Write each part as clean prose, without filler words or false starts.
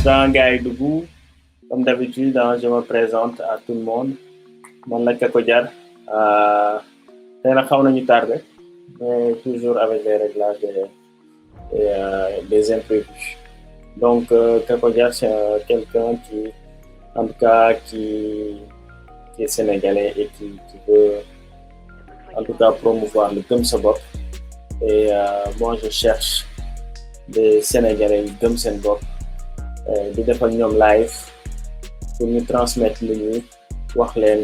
Dans gars yi dugg comme d'habitude je me présente à tout le monde man la KACODIAR tey nag xaw nañu tardé mais toujours avec les réglages des imprévus donc KACODIAR c'est quelqu'un qui en tout cas qui est sénégalais et qui veut en tout cas promouvoir le gëm sa bopp et moi je cherche des Sénégalais yu gëm seen bopp di def ak ñoom live pour ñu transmettre li ñuy wax leen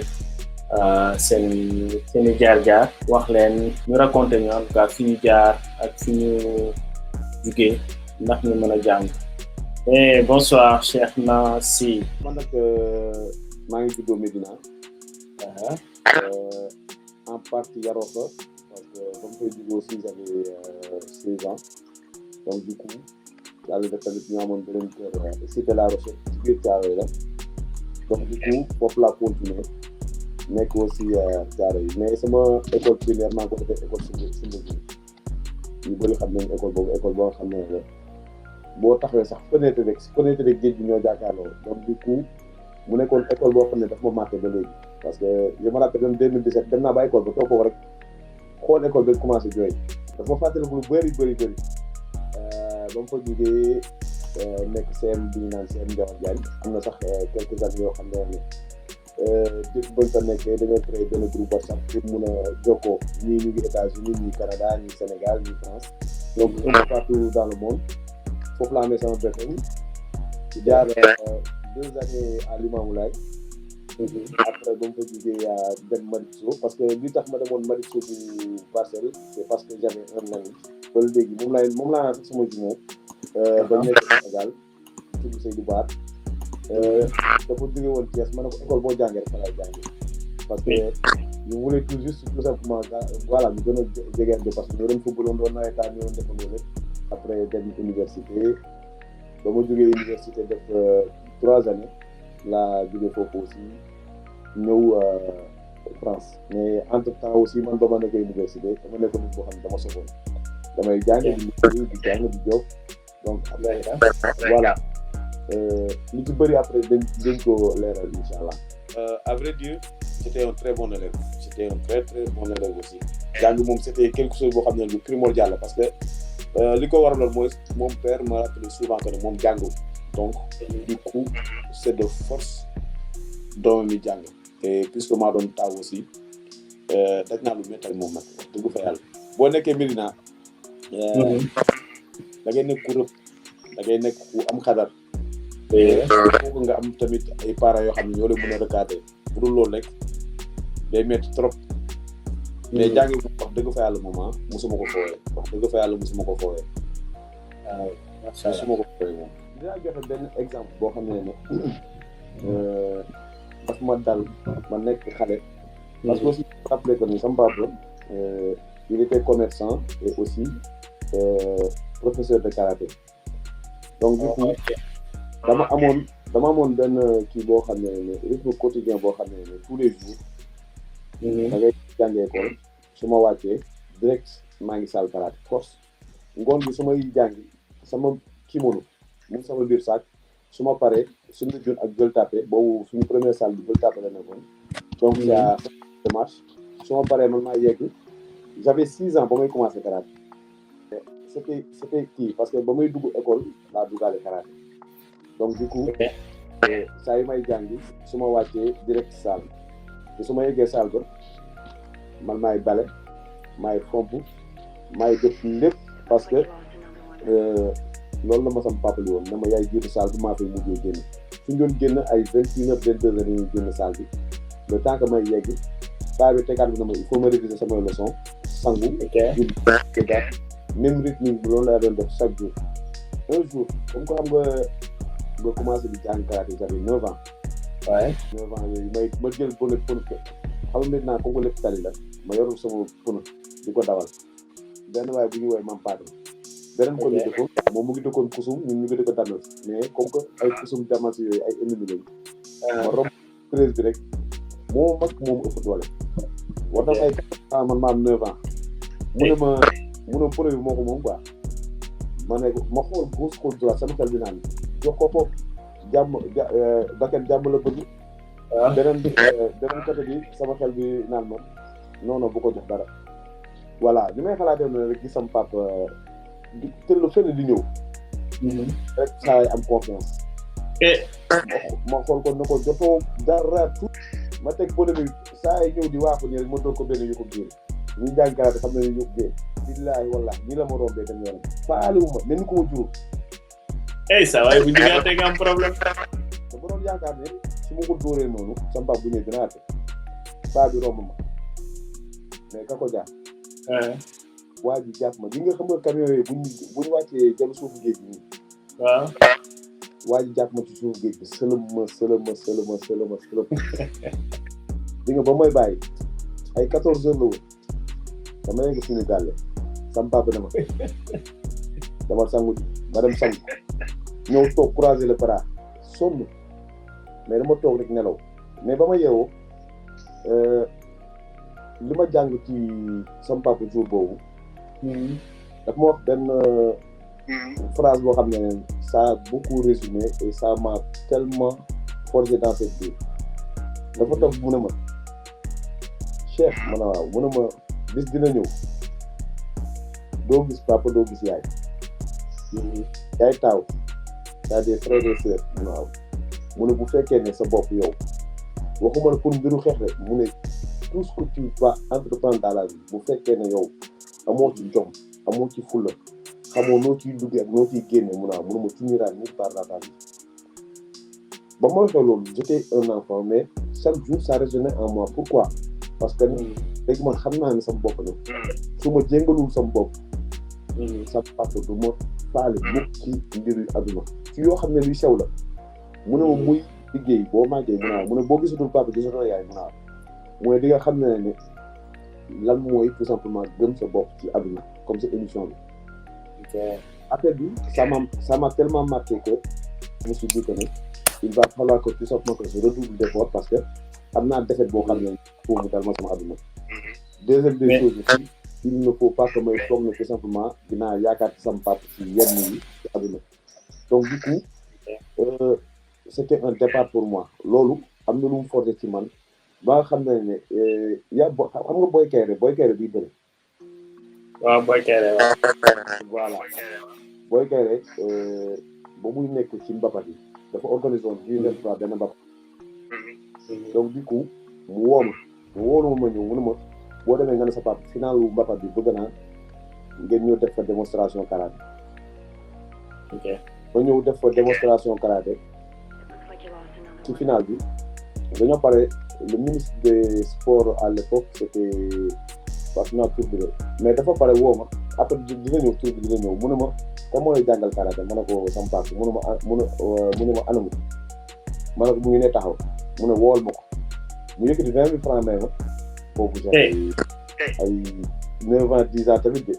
seeni jaar-jaar wax leen ñu raconter ñu en tout cas fi ñu jaar ak fi ñu jugee ndax ñu mën a jàng. Et bonsoir Cheikhna Sy. Man nag maa ngi juddoo Médina en partie yaroo fa parce que ba mu koy juddoo aussi j'avais 16 ans donc du coup yàlla def tamit ñu amoon beneen kër cité La Rochelle ci biir Thiaroye la donc du coup foofu laa continuer nekk aussi Thiaroye mais sama école primaire maa ngi ko defee école Symbiose ñu bëri xam nañ école boobu école boo xam ne la boo taxawee sax fenêtre rek géej bi ñoo jàkkaarloo donc du coup mu nekkoon école boo xam ne daf ma marqué ba léegi parce que je me rappelle en 2017 dem naa ba école ba toog foofu rek xool école bi commencé jooy daf ma fàttali lu bëri ba mu fa jógee nekk CM bi ñu naan CM Ndiaye Diagne am na sax quelques années yoo xam ne depuis bañ fa nekkee dañoo créé benn groupe WhatsApp pour mun a jokkoo ñii ñu ngi États-Unis ñii Canada ñii Sénégal ñii France donc un peu partout dans le monde foofu laa amee sama BFM jaar 2 années à Limamoulaye après ba mu fa jógee dem Martiaux parce que li tax ma demoon Martiaux bu Parcelles c'est parce que j'avais un ami ba léegi moom laa sax sama jumeau ba nekk Sénégal tudd Seydou Baat dafa jóge woon Thiès ma ne ko école boo jàngee rek fa laay jàngee parce que ñu voulait tout juste tout simplement voilà ñu gën a jegante parce que ñoo doon footballoon doon nawetaan ñoo doon defandoo lépp après dem université ba ma jógee université def 3 années laa jóge foofu aussi ñëw France mais entre temps aussi man ba ma nekkee université dama nekkoon nit boo xam ne dama soxoon damay jàng di jàng di jóg donc après voilà li ci bëri après dañ ko leeral incha allah. À vrai dire c'était un très bon élève c'était un très très bon élève aussi jàng moom c'était quelque chose boo xam ne lu primordial la parce que li ko waraloon mooy mon père m'a rappelé souvent que ne moom jàngul donc du coup c'est de force doomam yi jàng et puisque maa doon taw aussi daj naa lu métti ak moom nag dëgg fa yàlla boo nekkee Médina da ngay nekk ku rëb da ngay nekk ku am xadar te foofu nga am tamit ay parents yoo xam ne ñoo leen mën a recadrer bu dul loolu rek day métti trop mais jàngi moom wax dëgg fa yàlla moom musuma ko foowee wax dëgg fa yàlla musuma ko foowee waaw musuma ko foowee moom dinaa joxe benn exemple boo xam ne daf ma dal ma nekk xale parce que aussi rappelé que ni sama papa il était commerçant et aussi professeur de Karaté donc du coup dama amoon benn kii boo xam ne rythme quotidien boo xam ne tous les jours da ngay jàngee école su ma wàccee direct maa ngi salle Karaté force ngoon bi su may jàngi sama kimono mu sama biir sac su ma paree suñu jun ak Gueule Tapée boobu suñu première salle bi Gueule Tapée la nekkoon donc il y a démarche su ma paree man maa yegg j'avais 6 ans ba may commencé Karaté c'était kii parce que ba may dugg école laa duggaale Karaté donc du coup saa yi may jàngi su ma wàccee direct salle te su ma yeggee salle ba man maay bale maay fomp maay def lépp parce que loolu la ma sama papa li woon na ma yaay jiitu salle bi maa fay mujjee génn suñ doon génn ay 21 heures 22 heures dañuy génn salle bi le temps que may yegg paa bi tegaat bi na ma il faut ma réviser samay leçon sangu même rythme bi loolu laa doon def chaque jour un jour comme ko xam nga commencé di jàng karaté j'avais 9 ans waaye 9 ans yooyu ma jël bële pënu xam nga maintenant comme que lépp tali la ma yorul sama pënu di ko dawal benn waaye bu ñu woowee mam Padre beneen ko ñu dëkkoon moom mu ngi dëkkoon kusum ñun ñu ngi dëkkoon damal mais comme que ay kusum damal si yooyu ay ennemis lañu ma romb 13 bi rek moo mag moom ëpp doole war na ay man ma am 9 ans mu ne pënu bi moo ko moom quoi ma ne ma xool gauche xool droite sama xel bi naan jox ko foofu jàmm bakkan jàmm la bëgg. beneen côté bi sama xel bi naan ma non bu ko jox dara. voilà li may xalaatee noonu rek gis sama papa di tëll fenn di ñëw. rek saa yi am confiance. ma xool ko ne ko jotoo dara tout ma teg polémique saa yi ñëw di waaxu nii rek ma doon ko benn yokku biir ñu jàng karaté xam nañu yokku biir billaahi wallaahi nii la ma rombee dem yoonam faale wu ma mel ni ko ma juru. saa waaye bu jugaatee nga am problème. te bu doon yaakaar ne su ma ko dóoree noonu sama papa bu ñëwee dina àtte paa bi romb ma mais KACODIAR. waa ji jàpp ma li nga xam nga camion yooyu bu ñu wàccee jël suufu géej gi nii. waaw. waa ji jàpp ma ci suufu géej bi sëlëm di nga ba may bàyyi ay 14 heures la woon dama yegg suñu gàlle sama papa dama sangu ma dem sangu ñëw toog croiser le bras sonn mais dama toog rek nelaw mais ba ma yeewoo li ma jàng ci sama papa jour boobu daf ma wax benn phrase boo xam ne ça a beaucoup résumé et ça m'a tellement forgé dans cette vie dafa toog mu ne ma Cheikh ma ne waaw mu ne ma bis dina ñëw doo gis papa doo gis yaay yaay taaw t'as des frères et sœurs mu ne waaw mu ne bu fekkee ne sa bopp yow waxuma la pour mbiru xeex rek mu ne tout ce que tu vas entreprendre dans la vie bu fekkee ne yow amoo ci jom amoo ci fulla xamoo noo ciy duggee ak noo ciy génne mu ne ma tu n'iras nulle part dans ta vie. ba ma waxee loolu j'étais un enfant mais chaque jour ça résonnait en moi pourquoi parce que léegi man xam naa ne sama bopp la su ma jéngalul sama bopp sama papa du ma faale mukk ci mbiru àdduna ci yoo xam ne luy sew la mu ne ma muy liggéey boo màggee mu ne boo gisatul papa gisatoo yaay mu ne di nga xam ne lan mooy tout simplement gëm sa bopp ci àdduna comme sa émission bi affaire bi ça m'a tellement marqué que je me suis dit que il va falloir que tout simplement que je redouble d'efforts parce que am naa défaite boo xam ne pour mu dal ma sama àdduna. Deuxième des choses aussi il ne faut pas que may foog ne tout simplement dinaa yaakaar ci sama papa ci yenn yi ci àdduna donc du coup c'était un départ pour moi loolu am na lu mu forger ci man ba nga xam ne yaa xam nga Boy Kayré bii bëri. waaw Boy Kayré waaw. voilà Boy Kayré ba muy nekk ci mbapat yi dafa organisé woon bii def benn mbapat donc du coup mu woo ma ñëw mu ne ma boo demee nga ne sa papa final wu mbapat bi bëgg naa ngeen ñëw def fa démonstration karaté. ba ñëw def fa démonstration karaté ci final bi dañoo pare le ministre des sports à l'époque c'était Part1 mais dafa pare woo ma après dina ñëw tur bi dina ñëw mu ne ma te mooy jàngal karaté ma ne ko sama papa mu ne ma anamu ma ne ko mu ngi ne taxaw mu ne wool ma ko mu yëkkati 20 000 francs may ma boobu ay 9 ans 10 ans tamit de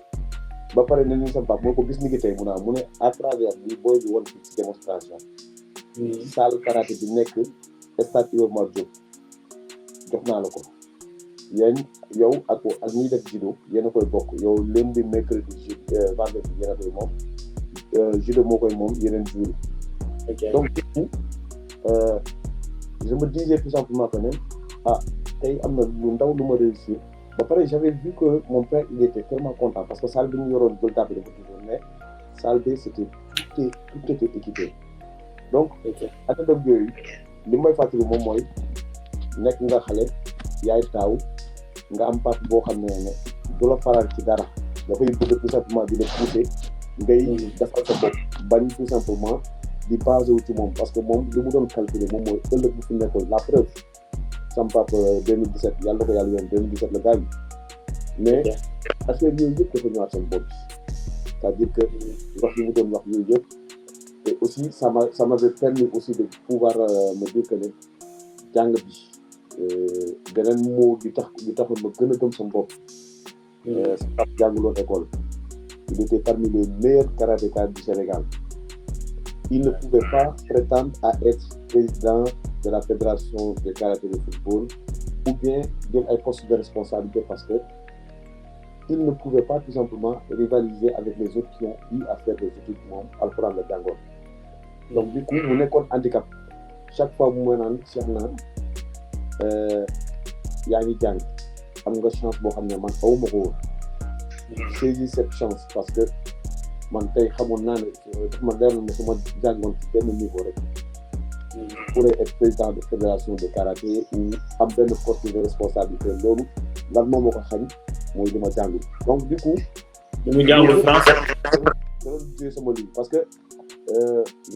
ba pare ne ñu sama papa moo ko bis ni ngi tey mu ne à travers bi booy bi woon fi ci démonstration salle karaté bi nekk stade Iba Mar Diop jox naa la ko yéen yow ak ñuy def judo yéen a koy bokk yow lundi mercredi vendredi yéen a koy moom judo moo koy moom yeneen jours yi donc du coup je me disais tout simplement que tey am na lu ndaw lu ma réussir ba pare j'avais vu que mon père il était tellement content parce que salle bi ñu yoroon jël table dafa toujours mais salle bi c'était tout était équipé donc anecdote yooyu li may fàttali moom mooy nekk nga xale yaay taaw nga am papa boo xam ne du la faral ci dara dafay bëgg tout simplement di la pousser ngay defal sa bopp bañ tout simplement di basé wu ci moom parce que moom li mu doon calculer moom mooy ëllëg bu fi nekkoon la preuve sama papa 2017 yàlla ko yàlla yoon 2017 la gaañu mais affaire yooyu yëpp dafa ñëwaat seen bopp c'est-à-dire que wax yi mu doon wax yooyu yëpp et aussi ça m'avait permis aussi de pouvoir me dire que ne jàng bi beneen moo di taxoon ma gën a gëm sama bopp sama papa jànguloon école il était parmi les meilleurs karatékas du Sénégal il ne pouvait pas prétendre à être président de la fédération de karaté de football ou bien jël ay poste de responsabilité parce que il ne pouvait pas tout simplement rivaliser avec les autres qui ont eu à faire des études moom alxuraan la jàngoon donc du coup mu nekkoon handicap chaque fois bu ma naan Cheikhna yaa ngi jàng am nga chance boo xam ne man aw ma ko woon saisir cette chance parce que man tey xamoon naa ne dafa ma leer na ne su ma jàngoon ci benn niveau rek pourrait être président de fédération de karaté ou am benn poste de responsabilité loolu lan moo ma ko xañ mooy li ma jàngul donc du coup li mu jàngul français dama jouer sama ligne parce que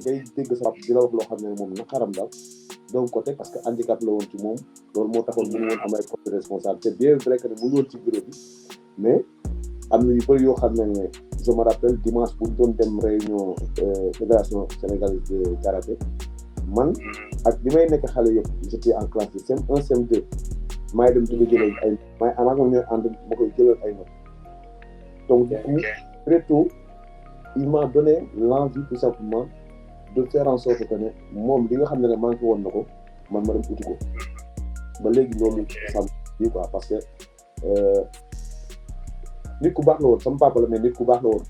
ngay dégg sa di la wax loo xam ne moom naqaram daal donc côté parce que handicap la woon ci moom loolu moo taxoon mënu woon am ay poste de responsabilité bien vrai que ne mënu woon ci bureau bi mais am na yu bëri yoo xam ne je me rappelle dimanche bu ñu doon dem réunion fédération sénégalaise de karaté man ak bi may nekk xale yëpp j'étais en classe de CM1 CM2 maay dem di ko jëlal ay maay amaat moom ñooy ànd ma koy jëlal ay notes donc du coup très tôt il m'a donné l'envie tout simplement de faire en sorte que ne moom li nga xam ne manqué woon na ko man ma dem uti ko ba léegi loolu sam bi quoi parce que nit ku baax la woon sama papa la mais nit ku baax la woon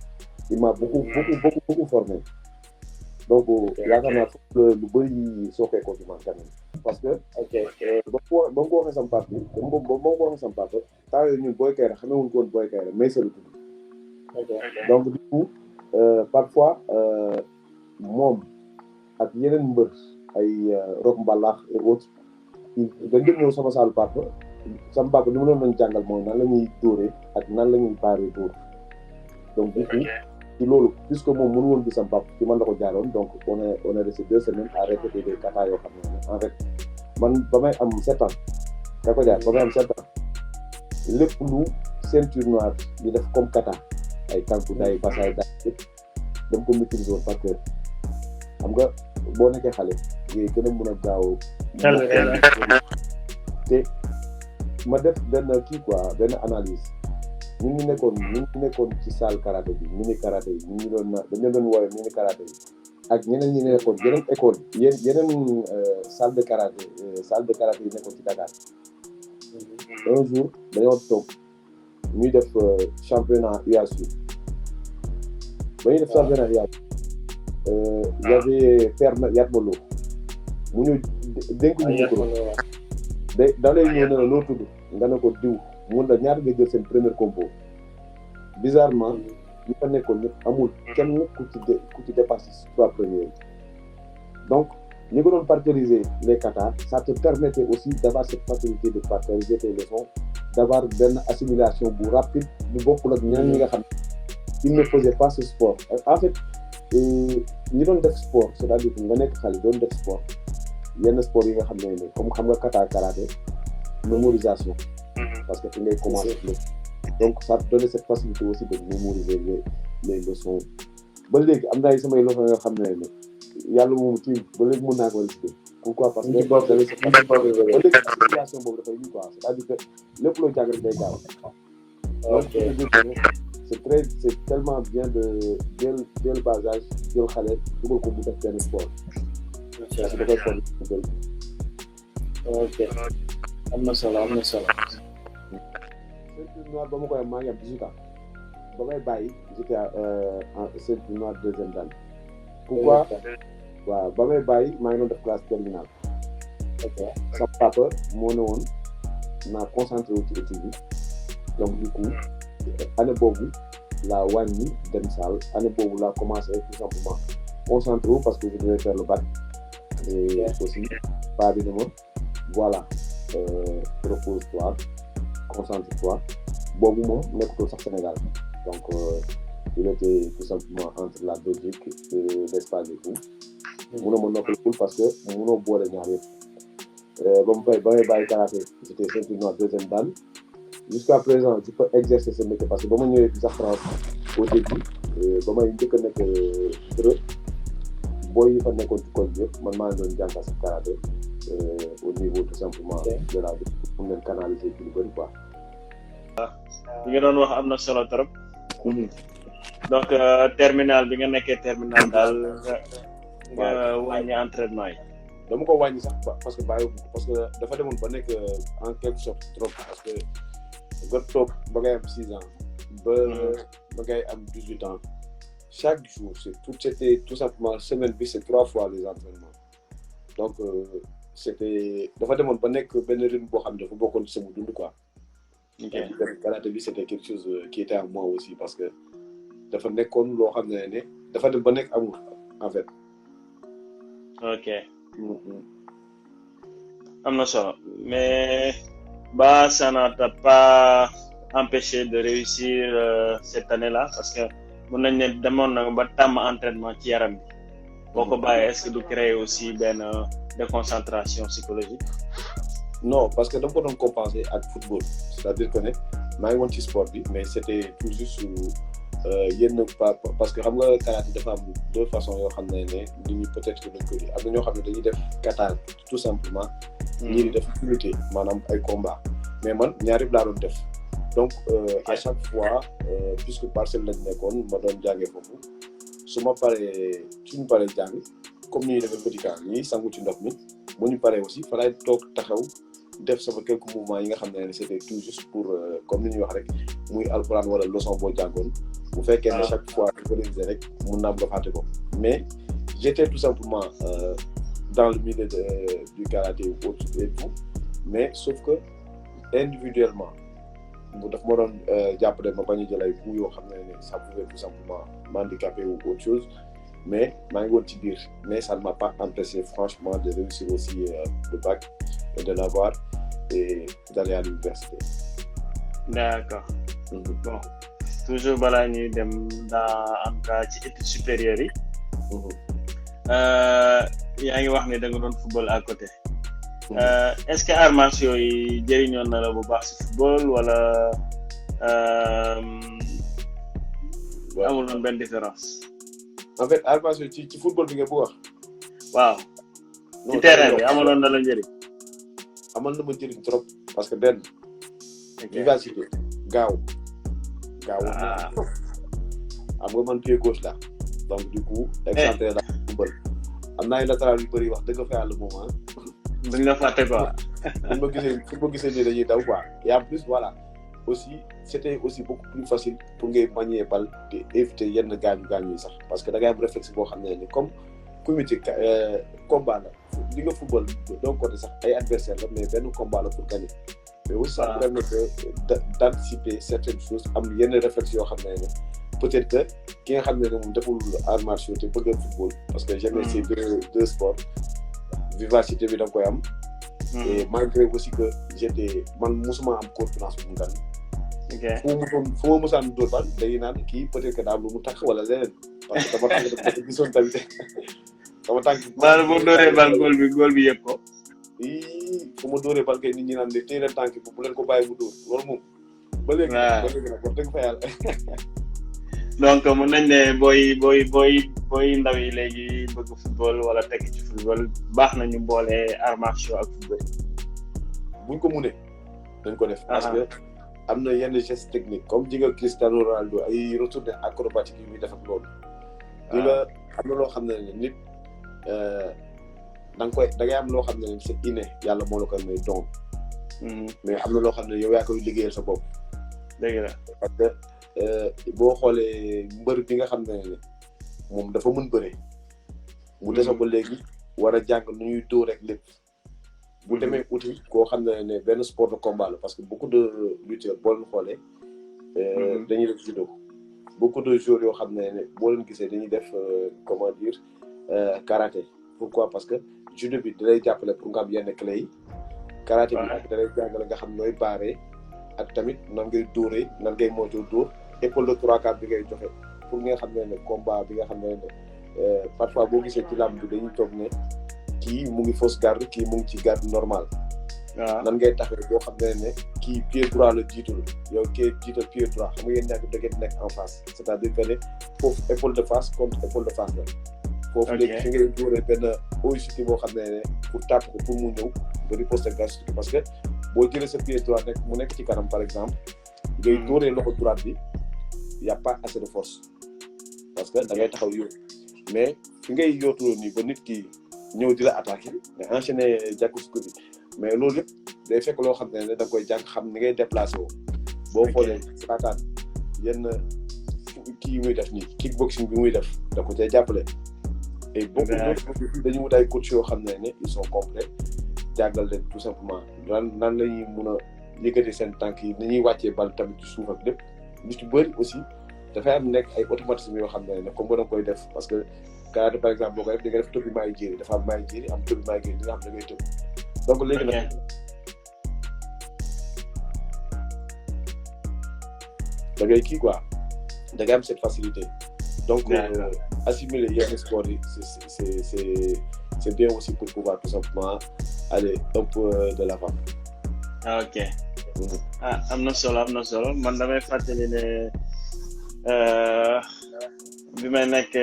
il m'a beaucoup formé donc yaakaar naa lu bëri sookee ko ci man quand même parce que ba mu ko waxee sama papa bi ba mu ko waxee sama papa temps yooyu ñun Boy Kayre xamee wuñ ko woon Boy Kayre mais c'est le tout donc du coup parfois moom ak yeneen mbër ay Rock Mbalax et autres dañ dem ñëw sama saalu papa sama papa li ma doon nañ jàngal mooy nan la ñuy dóoree ak nan la ñuy baaree dóor donc du coup ci loolu puisque moom mënu woon gis sama papa ci man la ko jaaroon donc on est resté 2 semaines à répéter des kata yoo xam ne en fait man ba may am 7 ans da ko jaar ba may am 7 ans lépp lu ceinture noire di def comme kata ay tànku day passage day yëpp dama ko maîtriser woon parce que xam nga boo nekkee xale ngay gën a mën a gaaw te ma def benn kii quoi benn analyse ñun ñu nekkoon ci salle karaté bi mini karaté yi ñu doon dañu doon woowee mini karaté yi ak ñeneen ñi nekkoon yeneen école yeneen salle de karaté yi nekkoon ci Dakar un jour dañoo toog ñuy def championnat UASU ba ñuy def championnat UASU y avait père Yatmalo mu ñu dénk ñu micro da lay ñëw ne la noo tudd nga ne ko diw mun la ñaar nga jël seen premier compo bizarrement ñu fa nekkoon ñëpp amul kenn ku ci dépassé 3 premiers donc ñu ko doon partager les katas ça te permettait aussi d'avoir cette facilité de partager tes leçons d'avoir benn assimilation bu rapide bu bokkul ak ñaan ñi nga xam il ne faisait pas ce sport en fait ñi doon def sport c'est-à-dire nga nekk xale doon def sport yenn sport yi nga xam ne comme xam nga kata karaté mémorisation parce que fi ngay commencer donc ça te donne cette facilité aussi de mémoriser les leçons ba léegi am na ay samay leçons yoo xam ne yàlla moom kii ba léegi mën naa ko réciter pourquoi parce que ba léegi situation boobu dafay nii quoi c'est-à-dire que lépp loo jàng rek day gaaw donc c'est tellement bien de dès le bas âge jël xale dugal ko mu def benn sport parce que dafay sport ok am na solo ceinture noire ba ma koy am maa ngi am 18 ans ba may bàyyi j'étais en ceinture noire deuxième dan pourquoi waaw ba may bàyyi maa ngi doon def classe terminale sa papa moo ne woon naa concentré wu ci étude bi donc du coup année boobu laa wàññi dem salle année boobu laa commencé tout simplement concentré wu parce que je devais faire le bac et aussi paa bi ne ma voilà repose-toi concentre-toi boobu moom nekkutul sax Sénégal donc il était tout simplement entre la Belgique et l'Espagne et tout munoo ma noppalekul parce que munoo boole ñaar yëpp ba may bàyyi karaté j'étais ceinture noire deuxième dan jusqu'à présent je peux exercer ce métier parce que ba ma ñëwee sax France au début ba may njëkk a nekk creux booy yi fa nekkoon ci koñ bi yëpp man maa ngi doon jàngal sa karaté au niveau tout simplement de la vie pour leen canaliser ci lu bëri quoi. li nga doon wax am na solo trop. donc terminal bi nga nekkee terminal daal nga wàññi entraînement yi. dama ko wàññi sax parce que bàyyi parce que dafa demoon ba nekk en quelque sorte trop parce que nga toog ba ngay am 6 ans ba ngay am 18 ans chaque jour c'était tout simplement semaine bi c'est 3 fois les entraînements donc c'était dafa demoon ba nekk benn rythme boo xam ne dafa bokkoon ci sama dund quoi. ok karaté bi c'était quelque chose qui était à moi aussi parce que dafa nekkoon loo xam ne dafa dem ba nekk amour en fait. ok am na solo mais ba ça n'a pas empêché de réussir cette année-là parce que mën nañ ne demoon na ba tàmm entraînement ci yaram bi boo ko bàyyee est-ce que du créer aussi benn déconcentration psychologique. Non parce que dama ko doon compenser ak football c'est-à-dire que ne maa ngi woon ci sport bi mais c'était tout juste yenn parce que xam nga karaté dafa am deux façons yoo xam ne nit ñi peut-être que dañ ko di am na ñoo xam ne dañuy def kata tout simplement. ñii di def unité maanaam ay combat mais man ñaari laa doon def donc à chaque fois puisque parcelle lañ nekkoon ma doon jàngee foofu suñu paree jàng comme ni ñuy defee petit camp ñii sangu ci ndox mi bu ñu paree aussi fa laay toog taxaw def sama quelques mouvements yi nga xam ne c'était tout juste pour comme ni ñuy wax rek muy alxuraan wala leçon boo jàngoon bu fekkee ne chaque fois dañ ko réviser rek mun naa nga fàtte ko mais j'étais tout simplement dans le milieu du karaté et tout mais sauf que individuellement daf ma doon jàppale ma bañ a jël ay coups yoo xam ne ça pouvait tout simplement m'handicaper ou autre chose mais maa ngi woon ci biir mais ça ne m'a pas empêché franchement de réussir aussi le bac et de l'avoir et d'aller à l'université. D'accord. Bon toujours balaa ñuy dem dans en cas ci études supérieures yi. yaa ngi wax ne da nga doon football à côté. Est-ce que arts martiaux yi jëriñoon na la bu baax ci football wala amul woon benn différence. En fait arts martiaux ci football bi nga bëgg wax. waaw. ci terrain bi amaloon na la njëriñ. amal na ma njëriñ trop parce que benn. vivacité gaaw. xam nga man pied gauche la donc du coup. excentré la football. am na ay latéral yu bëri wax dëgg fa yàlla moom ah. duñ la fàtte quoi. fu ma gisee nii dañuy daw quoi et en plus voilà aussi c'était aussi beaucoup plus facile pour ngay manier balle te éviter yenn gaañu yi sax parce que da ngay am réflexe boo xam ne ni comme comité combat la li nga football donc côté sax ay adversaire la mais benn combat la pour gagner mais aussi ça permet d'anticiper certaines choses am yenn réflexe yoo xam ne peut-être que ki nga xam ne moom deful arts martiaux te bëgg football parce que j'aime ces deux sports vivacité bi da nga koy am. Et malgré aussi que man musuma am confiance bu mu gan. ok fu ma musaan dóor bal day naan kii peut-être que daal lu mu tax wala leneen parce que dama tànk dafa gisoon tamit sama tànk. baal boo dóoree bal góol bi yëg ko. fu ma dóoree bal kay nit ñi naan ne téye leen tànk bu leen ko bàyyi mu dóor loolu moom. ba léegi nag wax dëgg fa yàlla. donc mën nañ ne booy ndaw yi léegi bëgg football wala tekki ci football baax na ñu boole arts martiaux ak football. buñ ko munee dañ ko def. parce que am na yenn gestes techniques comme ji nga Cristiano Ronaldo ay retournées acrobatiques yi muy def ak loolu. di nga am na loo xam ne nit da ngay am loo xam ne c'est inné yàlla moo la koy may don. mais am na loo xam ne yow yaa koy liggéeyal sa bopp. dëgg la parce que boo xoolee mbër bi nga xam ne moom dafa mën bëre. mu dese ko léegi war a jàng nu ñuy dóor rek lépp. bu demee uti koo xam ne benn sport de combat la parce que beaucoup de lutteurs boo leen xoolee. dañuy def judo. beaucoup de joueurs yoo xam ne boo leen gisee dañuy def comment dire karaté. pourquoi parce que judo bi da lay jàppale pour nga am yenn clé yi. karaté bi nag da lay jàngale nga xam nooy baaree ak tamit nan ngay dóoree nan ngay moytoo dóor épaule de 3/4 bi ngay joxe pour nga xam ne combat bi nga xam ne parfois boo gisee ci làmb bi dañuy toog ne kii mu ngi fausse garde kii mu ngi ci garde normal. waaw nan ngay taxawee boo xam ne kii pied droit la jiitul yow kii jiital pied droit xam nga yéen ñaar da ngeen nekk en face c'est-à-dire que ne foofu épaule de face contre épaule de face la. foofu léegi fi ngay dóoree benn oïsité boo xam ne pour tàpp ko pour mu ñëw nga riposter grâce parce que boo jëlee sa pied droit rek mu nekk ci kanam par exemple ngay dóoree loxo droite bi y a pas assez de force parce que da ngay taxaw yóotu mais fi ngay yóotuloo nii ba nit ki ñëw di la attaquer mais enchaîner jàkku bi mais loolu yëpp day fekk loo xam ne da nga koy jàng xam ni ngay déplacé woo boo xoolee saataan yenn kii muy def nii kickboxing bi muy def da ko cay jàppale. et beaucoup d'autres dañuy wut ay coach yoo xam ne ils sont complets jàngal leen tout simplement nan la ñuy mun a yëkkati seen tànk yi ni ñuy wàccee bal tamit ci suuf ak lépp ñu ci bëri aussi dafay am nekk ay automatisme yoo xam ne comme da nga koy def parce que karaté par exemple boo koy def di nga def tëb bi maay jéeri dafa am maay jéeri am tëb bi maay jéeri di nga xam da ngay tëb donc léegi nag da ngay kii quoi da ngay am cette facilité donc assimiler yenn sport yi c'est bien aussi pour pouvoir tout simplement aller un peu de l'avant. Ok. am na solo man damay fàttali ne bi may nekk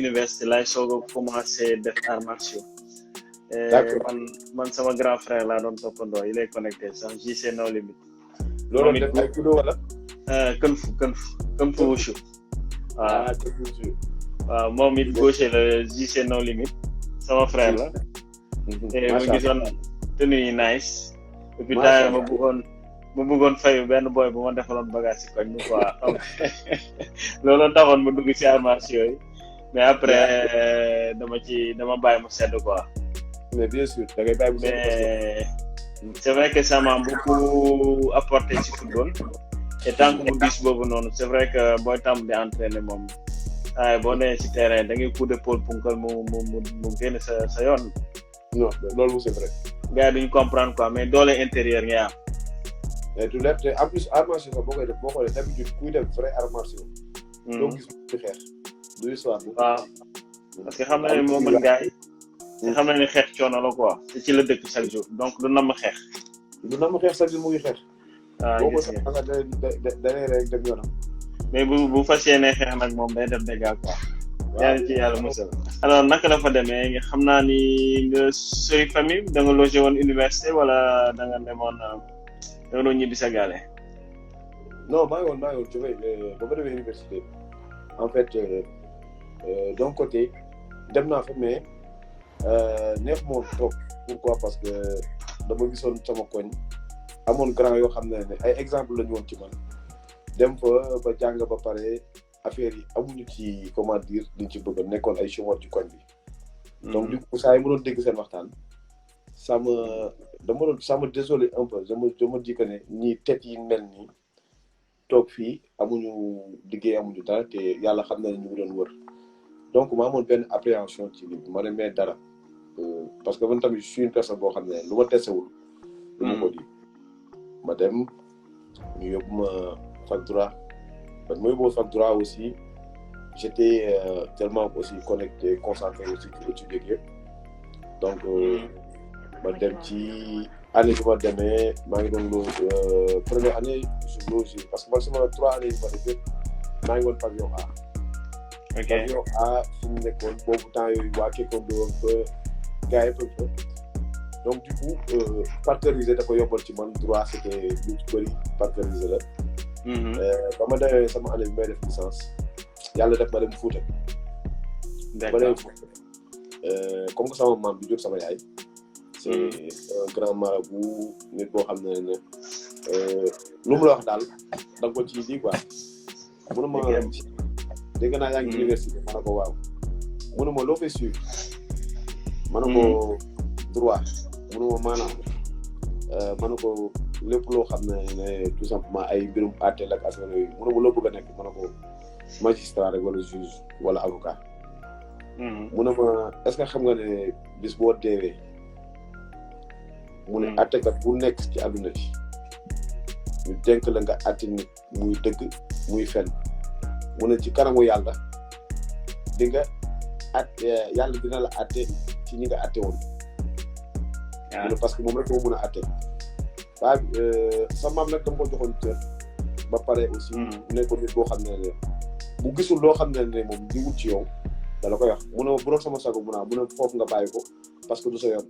université laay soog a commencé def arts martiaux. man sama grand frère laa doon toppandoo il est connecté sax JC No Limit. loolu def ay judo wala. kung fu wushu. waaw moom it gaucher la JC No Limit sama frère la. te mu gisoon tenue yi nice. et puis daal ma bëggoon fayu benn boy bu ma defaloon bagage ci koñ bi quoi loolu taxoon ma dugg ci arts martiaux yi mais après dama bàyyi mu sedd quoi. mais bien sûr da ngay bàyyi mu sedd. mais c'est vrai que ça m'a beaucoup apporté ci football. et tant que mu gis boobu noonu c'est vrai que booy tàmm di entraîner moom boo nee ci terrain da ngay coup d'épaule punkal mu génn sa yoon. non loolu c'est vrai. gars yi duñ comprendre quoi mais doole intérieur ngay am. mais du lépp te en plus arts martiaux sax boo koy def boo xoolee d'habitude kuy def vrai arts martiaux. doo gis mu xeex. du histoire bu. waaw parce que xam na ne moo mën gars yi. te xam na ne xeex coono la quoi te ci la dëkk chaque jour donc du nam xeex. chaque jour mu ngi xeex. waaw gis nga da rek dem yoonam. mais bu fas yéenee xeex nag moom day def dégâts quoi. yaa ngi ci yàlla musal. alors naka la fa demee nga xam naa ni nga sori famille da nga logé woon université wala da nga demoon da nga doon ñibbi sa gaale. non maa ngi woon je vais ba ma demee université en fait d'un côté dem naa fa mais neex moom trop. pourquoi parce que dama gisoon sama koñ amoon grand yoo xam ne ay exemple la ñu woon ci man dem fa ba jàng ba pare affaire yi amuñu ci comment dire liñ ci bëgg nekkoon ay chômeurs ci koñ bi. donc du coup saa yi ma doon dégg seen waxtaan ça me désolé un peu je me dis que ne ñii tête yi mel nii toog fii amuñu liggéey amuñu dara te yàlla xam na ne ñu ngi doon wër donc ma amoon benn appréhension ci li ma demee dara parce que man tamit je suis une personne boo xam ne lu ma tesewul lu ma ko di ma dem ñu yóbbu ma fac droit man ma yóbbu fac droit aussi j'étais tellement aussi connecté concentré aussi ci étudier yëpp donc ma dem ci année bi ma demee maa ngi doon première année je loge parce que man sama 3 années yi ma def yëpp maa ngi woon pavillon A. ok pavillon A fu mu nekkoon boobu temps yooyu waa Kekondo ba gars yi fa donc du coup parcourisé da ko yombal ci man droit c'était lu ci bëri parcourisé la. ba ma demee sama année bi may def licence yàlla def ma dem Fouta. d'accord ba dem Fouta comme que sama maam bi jur sama yaay. c'est un grand marabout nit boo xam ne lu mu la wax daal da nga ko ci di quoi. mënuma dégg naa yaa ngi université ma ne ko waaw mënuma loo fay suivre. ma ne ko droit mënuma maanaam ma ne ko lépp loo xam ne tout simplement ay mbirum àtteel ak affaire yooyu mënuma loo bëgg a nekk ma ne ko magistrat rek wala juge wala avocat. mënuma est-ce que xam nga ne bis boo deewee. mu ne àttekat bu nekk ci àdduna bi ñu dénk la nga àtte nit muy dëgg muy fen mu ne ci kanamu yàlla di nga yàlla dina la àtte ci ñi nga àtte woon. mu ne parce que moom rek moo mën a àtte. sa maam nag dama ko joxoon cër ba pare aussi. nekkoon nit boo xam ne bu gisul loo xam ne moom di wut ci yow da la koy wax mu ne bu doon sama sago mu ne foofu nga bàyyi ko parce que du sa yoon.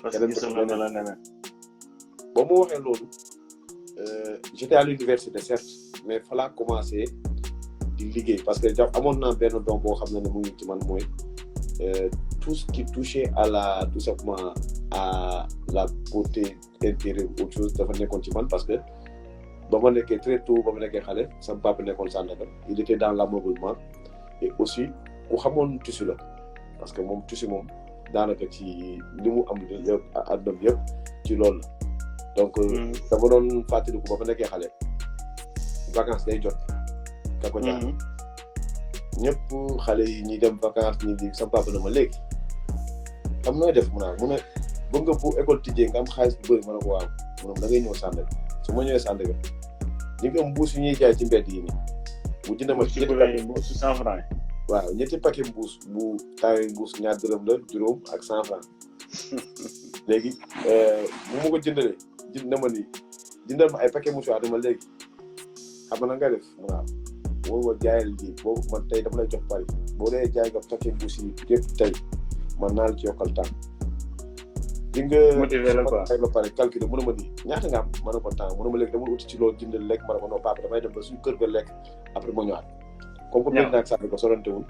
parce que gisul loolu la neneen. ba mu waxee loolu j'étais à l'université certes mais fa laa commencé di liggéey parce que amoon naa benn don boo xam ne mu ngi ci man mooy tout ce qui touchait à la tout simplement à la beauté intérieure autre chose dafa nekkoon ci man parce que ba ma nekkee très tôt ba ma nekkee xale sama papa nekkoon Sandaga il était dans l'ameublement et aussi ku xamoon tissu la parce que moom tissu moom daanaka ci li mu am yëpp àdduna bi yëpp ci loolu la donc dama doon fàttaliku ba ma nekkee xale vacances day jot KACODIAR ñëpp xale yi ñi dem vacances ñi di sama papa na ma léegi xam nooy def mu ne bëgg nga bu école tijjee nga am xaalis bu bëri ma ne ko waaw mu ne da ngay ñëw Sandaga su ma ñëwee Sandaga ñi nga mbuus yu ñuy jaay ci mbedd yi nii mu jënd ma mbuus 100 francs waaw ñetti paquet mbuus bu taawee mbuus ñaar dërëm la juróom ak 100 francs léegi bu ma ko jëndalee na ma ni jëndal ma ay paquet mouchoir dama léegi xam na nga def waaw boo ma jaayal lii boobu man tey dama lay jox bari boo dee jaay nga paquet mbuus yi yëpp tey man naa la ci yokkal temps di nga motivé la quoi ba pare calculer mu ne ma nii ñaata nga am ma ne ko temps mu ne ma léegi dama uti ci loolu jëndal lekk ma ne ko non papa damay dem ba suñu kër ga lekk après ma ñëwaat comme que mel naag sànni ko sorantewul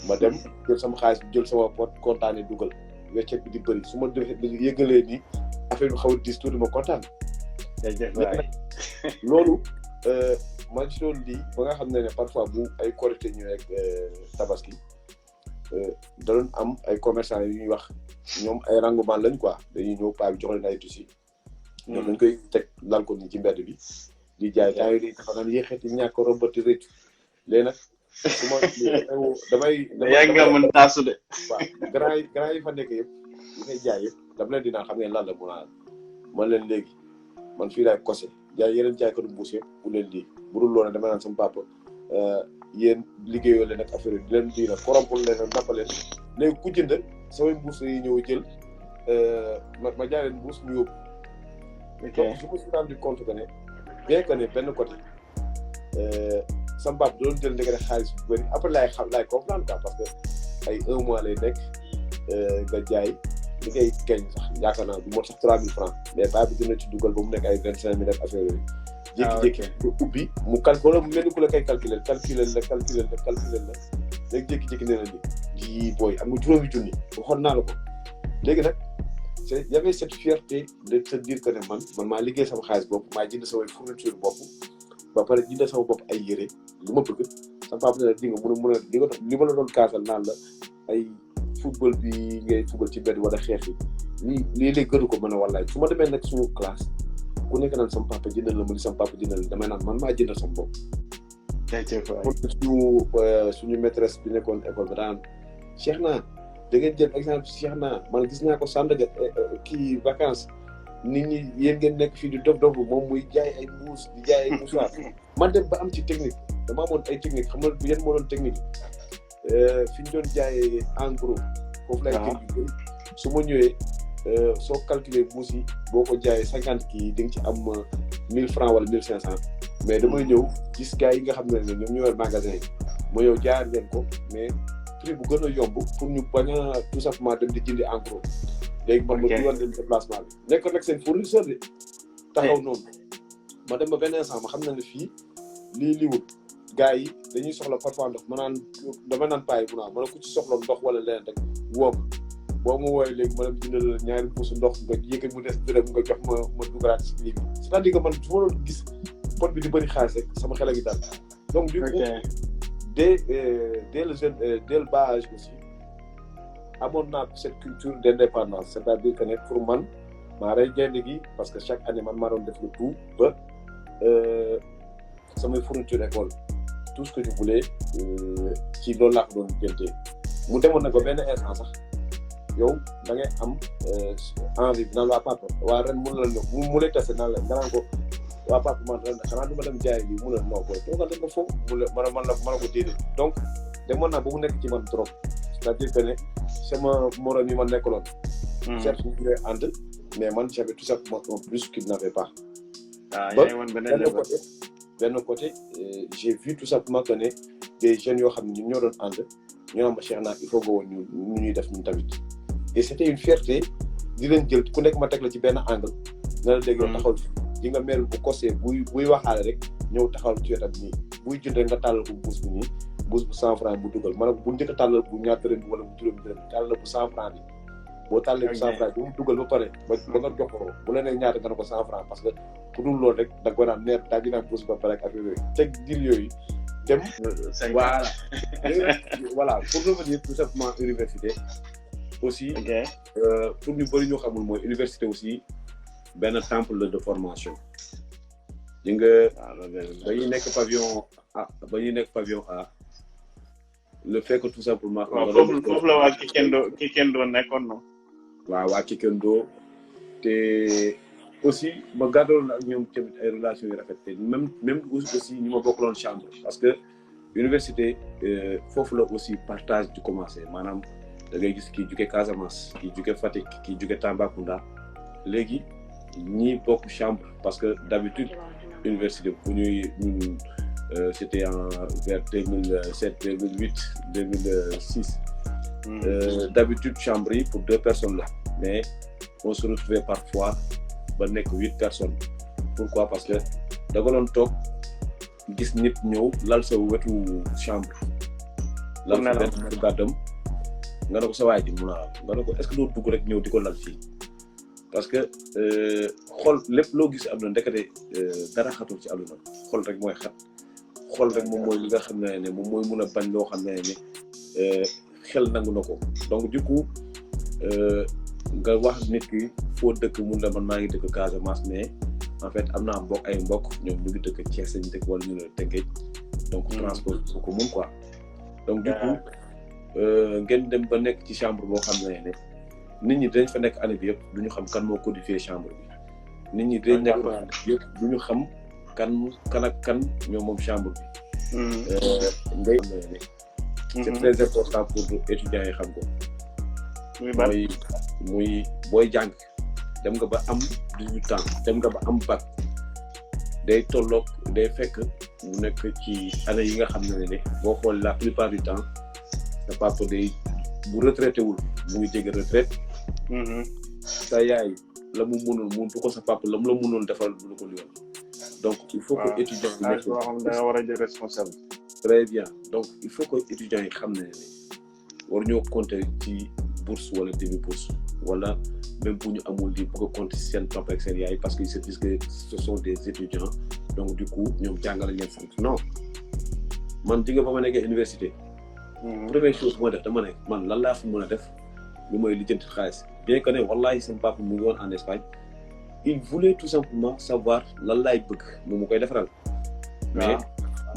ma dem jël sama xaalis bi jël sama pot kontaane dugal weccet bi di bëri su ma yëgalee ni affaire bi xaw a diis tuuti ma kontaan loolu ma ci doon lii ba nga xam ne parfois bu ay Korité ñëwee ak Tabaski da doon am ay commerçants yu ñuy wax ñoom ay ranguman lañ quoi dañuy ñëw paa bi jox leen ay tissus ñoom dañ koy teg lal ko nii ci mbedd bi di jaay temps yi dafa naan yéexeeti ñàkk robati rëcc léegi nag su ma damay yaa nga mën taasu de waaw grand yi fa nekk yëpp yi ngay jaay yëpp dama leen dinaa xam ngeen lan la mu naan man leen léegi man fii laay kose jaay yeneen jaaykatu mbuus yëpp bu leen lii bu dul loolu dama naan sama papa yéen liggéeyoo leen ak affaire yi di leen diina korompul leen nappaleen léegi ku jënd samay mbuus yi ñëw jël ma jaay leen mbuus ñu yóbbu donc je me suis rendu compte que ne bien que ne benn côté sama papa doon jël ndekete xaalis bu bëri après laay comprendre quoi parce que ay 1 mois lay nekk nga jaay li ngay gañ sax yaakaar naa du mot sax 3000 francs mais baa bi dina ci dugal ba mu nekk ay 25000 ak affaire yooyu jékki-jékki bu ubbi mu calculé mu mel ni ku la koy calculé la léegi jékki-jékki ne la ni booy am nga juróomi junni waxoon naa la ko léegi nag y avait cette fierté de se dire que ne man maa liggéey sama xaalis bopp maa jënd samay fourniture bopp ba pare jënd sama bopp ay yére lu ma bëgg sama papa ne la di nga mun a li ma la doon kaasal naan la ay football bi ngay football ci mbedd wala xeex yi lii lay gënu ko mën a wallaay su ma demee nag suñu classe ku nekk naan sama papa jëndal la mu di sama papa jëndal damay naan man maa jëndal sama bopp. suñu maîtresse bi nekkoon école bi daan Cheikhna da ngeen jël exemple Cheikhna man gis naa ko Sandaga kii vacances nit ñi yéen ngeen nekk fii di dof moom muy jaay ay mbuus di jaay ay mouchoir man dem ba am ci technique dama amoon ay technique xam nga yan moo doon technique fi ñu doon jaayee en gros foofu lay jël yu bëri su ma ñëwee soo calculer mbuus yi boo ko jaayee 50 kii di nga ci am 1000 francs wala 1500 mais damay ñëw gis gars yi nga xam ne ñoom ñoo yor magasin yi ma yow jaar leen ko mais prix bu gën a yomb pour ñu bañ a tout simplement dem di jëndi en gros léegi man ma dugal leen déplacement bi nekk nag seen fournisseur de taxaw noonu ma dem ba benn instant ma xam na ne fii lii wut gars yi dañuy soxla parfois ndox dama naan payi bu naa ma ne ku ci soxla ndox wala leneen rek woo ma boo ma wooyee léegi ma dem jëndal ñaari puusu ndox nga yëkkat mu des dërëm nga jox ma dugalaat ci lii bi c'est-à-dire que man su ma doon gis pot bi di bëri xaalis rek sama xel a ngi daal donc du coup dès le bas âge aussi amoon naa cette culture d'indépendance c'est-à-dire que ne pour man maa rey gaynde gi parce que chaque année man maa doon def le tout ba samay fourniture école tout ce que je voulais ci loolu laa ko doon jëntee mu demoon nag ba benn instant sax yow da ngay am envie bi naan waa papa waa ren mun la mu lay tase naan la nga naan ko waa papa man ren xanaa du ma dem jaay bi mun la noo koy toogal rek nga foofu mu la man la ko déedéet donc demoon naa ba mu nekk ci man trop c'est-à-dire que ne sama morom yi ma nekkaloon certes ñu ngi ànd mais man j'avais tout simplement un plus qu'il n'avait pas benn côté j'ai vu tout simplement que ne des jeunes yoo xam ne ñun ñoo doon ànd ñu naan ma Cheikhna il faut nga woon ñu ñuy def ñun tamit et c'était une fierté di leen jël ku nekk ma teg la ci benn angle na la dégg yow taxawal di nga mel bu kosee buy waxaale rek ñëw taxawal ci wetam nii buy jënd rek nga tàllal ko mbuus bi nii mbuus bu 100 francs bu dugal ma ne bu njëkk a tàllal bu ñaar dërëm bi wala bu juróomi dërëm tàllal bu 100 francs bi boo tàllee ko 100 francs bu mu dugal ba pare ba nga jox ko bu la nee ñaata nga ne ko 100 francs parce que ku dul loolu rek da nga ko naan neer daa dinaa pousse ba pare ak affaire yooyu teg dir yooyu dem voilà pour revenir tout simplement université aussi pour ñu bëri ñu xamul mooy université aussi benn temple de formation di nga ba ñuy nekk pavillon A le fait que tout simplement foofu la waa Kikendo nekkoon no waaw waa Kikendo te aussi ma gàddoon ak ñoom tamit ay relations yu rafet te même aussi ñu ma bokkaloon chambre parce que université foofu la aussi partage du commencé maanaam da ngay gis kii jóge Casamance kii jóge Fatick kii jóge Tambacounda léegi ñi bokk chambre parce que d'habitude université bu ñuy ñun c'était vers 2007 2008 2006 d'habitude chambre yi pour 2 personnes là mais on se retrouvait parfois ba nekk 8 personnes pourquoi parce que da nga doon toog gis nit ñëw lal sa wetu chambre lal sa benn gàddam nga ne ko sa waay ji mun a nga ne ko est-ce que doo dugg rek ñëw di ko lal fii parce que xol lépp loo gis am na ndekete dara xatul ci àdduna xol rek mooy xat xol rek moom mooy li nga xam ne moom mooy mun a bañ loo xam ne xel nangu na ko donc du coup nga wax nit ki foo dëkk mun la man maa ngi dëkk Casamance mais en fait am naa ay mbokk ñoom ñu ngi dëkk Thiès lañu dëkk wala ñu ne Tëngéej donc transport bu ko mun quoi donc du coup ngeen dem ba nekk ci chambre boo xam ne nit ñi dañ fa nekk année bi yëpp du ñu xam kan moo codifié chambre bi nit ñi dañ nekk fa yëpp du ñu xam kan ak kan ñoom moom chambre bi ngay c'est très important pour étudiants yi xam ko muy booy jàng dem nga ba am 18 ans dem nga ba am bac day tolloog day fekk mu nekk ci année yi nga xam ne boo xool la plupart du temps sa papa day bu retraité wul mu ngi jege retraite sa yaay la mu mënoon mëntu ko sa papa la mu la mënoon defal lu ko yoon donc il faut que étudiant yi nekk da nga war a jël responsable très bien donc il faut que étudiants yi xam ne war ñoo compter ci bourse wala demi bourse wala même bu ñu amul di bëgg a compter seen papa ak seen yaay parce qu'ils se disent que ce sont des étudiants donc du coup ñoom jàngale ngeen sant non man di nga ba ma nekkee université première chose bu ma def dama ne man lan laa fi mën a def lu may lijjanti xaalis bien que ne wallahi seen papa mu ngi woon en Espagne il voulait tout simplement savoir lan laay bëgg moom mu koy defaral mais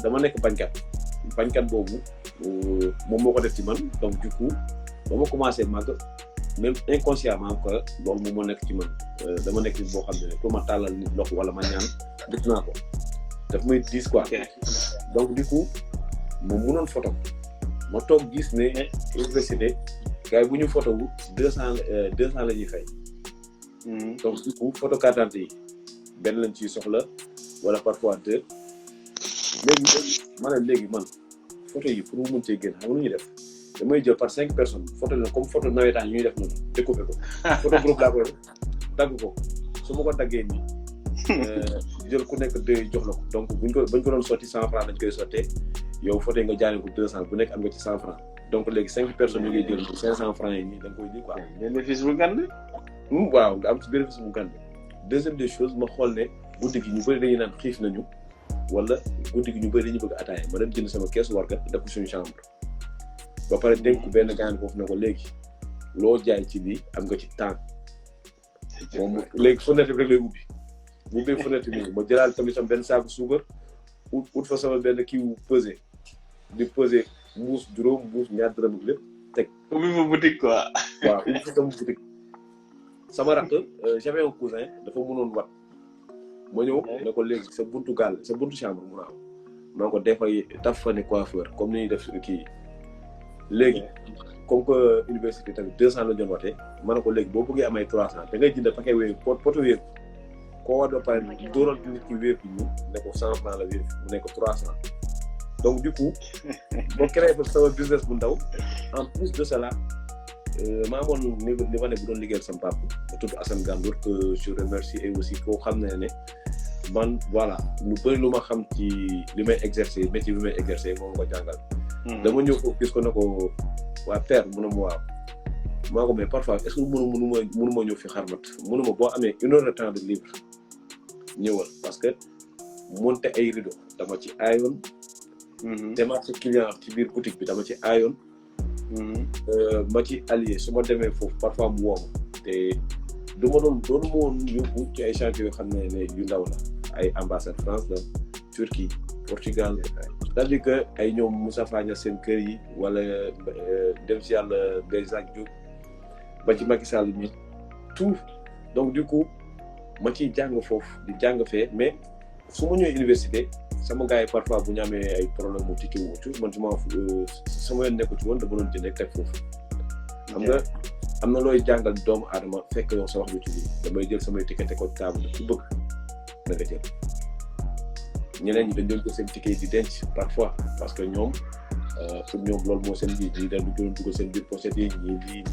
dama nekk bañkat boobu moom moo ko def ci man donc du coup ba ma commencé màgg même inconsciemment que loolu moom moo nekk ci man dama nekk nit boo xam ne pour ma tàllal nit loxo wala ma ñaan def naa ko daf may diis quoi donc du coup moom mënoon photo ma toog gis ne université gars yi bu ñu photo wu 200 la ñuy fay donc du coup photo carte d'identité yi benn lañ ciy soxla wala parfois 2 léegi man photo yi pour mu mën cee génn xam nga lu ñuy def damay jël par 5 personnes photo la comme photo nawetaan ñuy def noonu découpé ko photo groupe laa koy dagg ko su ma ko daggee nii jël ku nekk 2 jox la ko donc bañ ko doon sotti 100 francs dañ koy sottee yow photo yi nga jaaree ko 200 bu nekk am nga ci 100 francs donc léegi 5 personnes yi ngay jël 500 francs yi nii da nga koy lii quoi. bénéfice bu gànd. waaw nga am ci bénéfice bu gànd. deuxième des choses ma xool ne guddi gi ñu bëri dañuy naan xiif nañu wala guddi gi ñu bëri dañu bëgg ataaya ma dem jënd sama keesu warga def ko suñu chambre ba pare dénk benn gaan foofu ne ko léegi loo jaay ci lii am nga ci temps moom léegi fenêtre bi rek lay ubbi bu ubbee fenêtre bi ma jëlaal tamit sama benn saaku suukar ut fa sama benn kii pesé di pesé mbuus juróom mbuus ñaar dërëm lépp teg. ubbi ma boutique quoi. waaw ubbi fa sama boutique sama rakk j'avais un cousin dafa mënoon wat ma ñëw ne ko léegi sa buntu gaal sa buntu chambre mu naaw maa ko defay taf fa ne coiffeur comme ni ñuy def kii léegi comme que université tamit 200 la doon watee ma ne ko léegi boo bëggee am ay 300 da ngay jënd paquet wéer poto wéer koo war a pare dóoral nit ki wéer bi ñu ne ko 100 francs la wéer mu nekk 300 donc du coup boo créé fa sama business bu ndaw en plus de cela maa amoon ni ma ne bu doon liggéeyal sama papa bu tudd Assane Gandour que je remercie et aussi koo xam ne man voilà lu bëri lu ma xam ci li may exercer métier bi may exercer moom nga jàngal. dama ñëw ko gis ko ne ko waa père mu ne ma waaw maa ko mais parfois est-ce que mënuma ñëw fi xarmat mënuma boo amee 1 heure de temps de libre ñëwal parce que monter ay rideau dama ci aayoon. démarche client ci biir boutique bi dama ci aayoon. ma ci allié su ma demee foofu parfois mu woo ma te doonu ma woon yóbbu ci ay chantier yoo xam ne yu ndaw la ay ambassade France la Turquie Portugal c'est-à-dire que ay ñoom Moussa Fagna seen kër yi wala dem si yàlla Bézac Diop ba ci Macky Sall mi tout donc du coup ma ciy jàng foofu di jàng fee mais su ma ñëwee université sama gars yi parfois bu ñu amee ay problème mu ticket wu man sama yoon nekku ci woon dama doon jënd rek teg foofu. xam nga am na looy jàngal doomu aadama fekk yow sa wax bi ci lii damay jël samay ticket teg ko table ku bëgg na nga jël. ñeneen ñi dañ doon jël seen ticket di denc parfois parce que ñoom pour ñoom loolu moo seen biir ñii dañ doon dugal seen biir pochette yi ñii lii.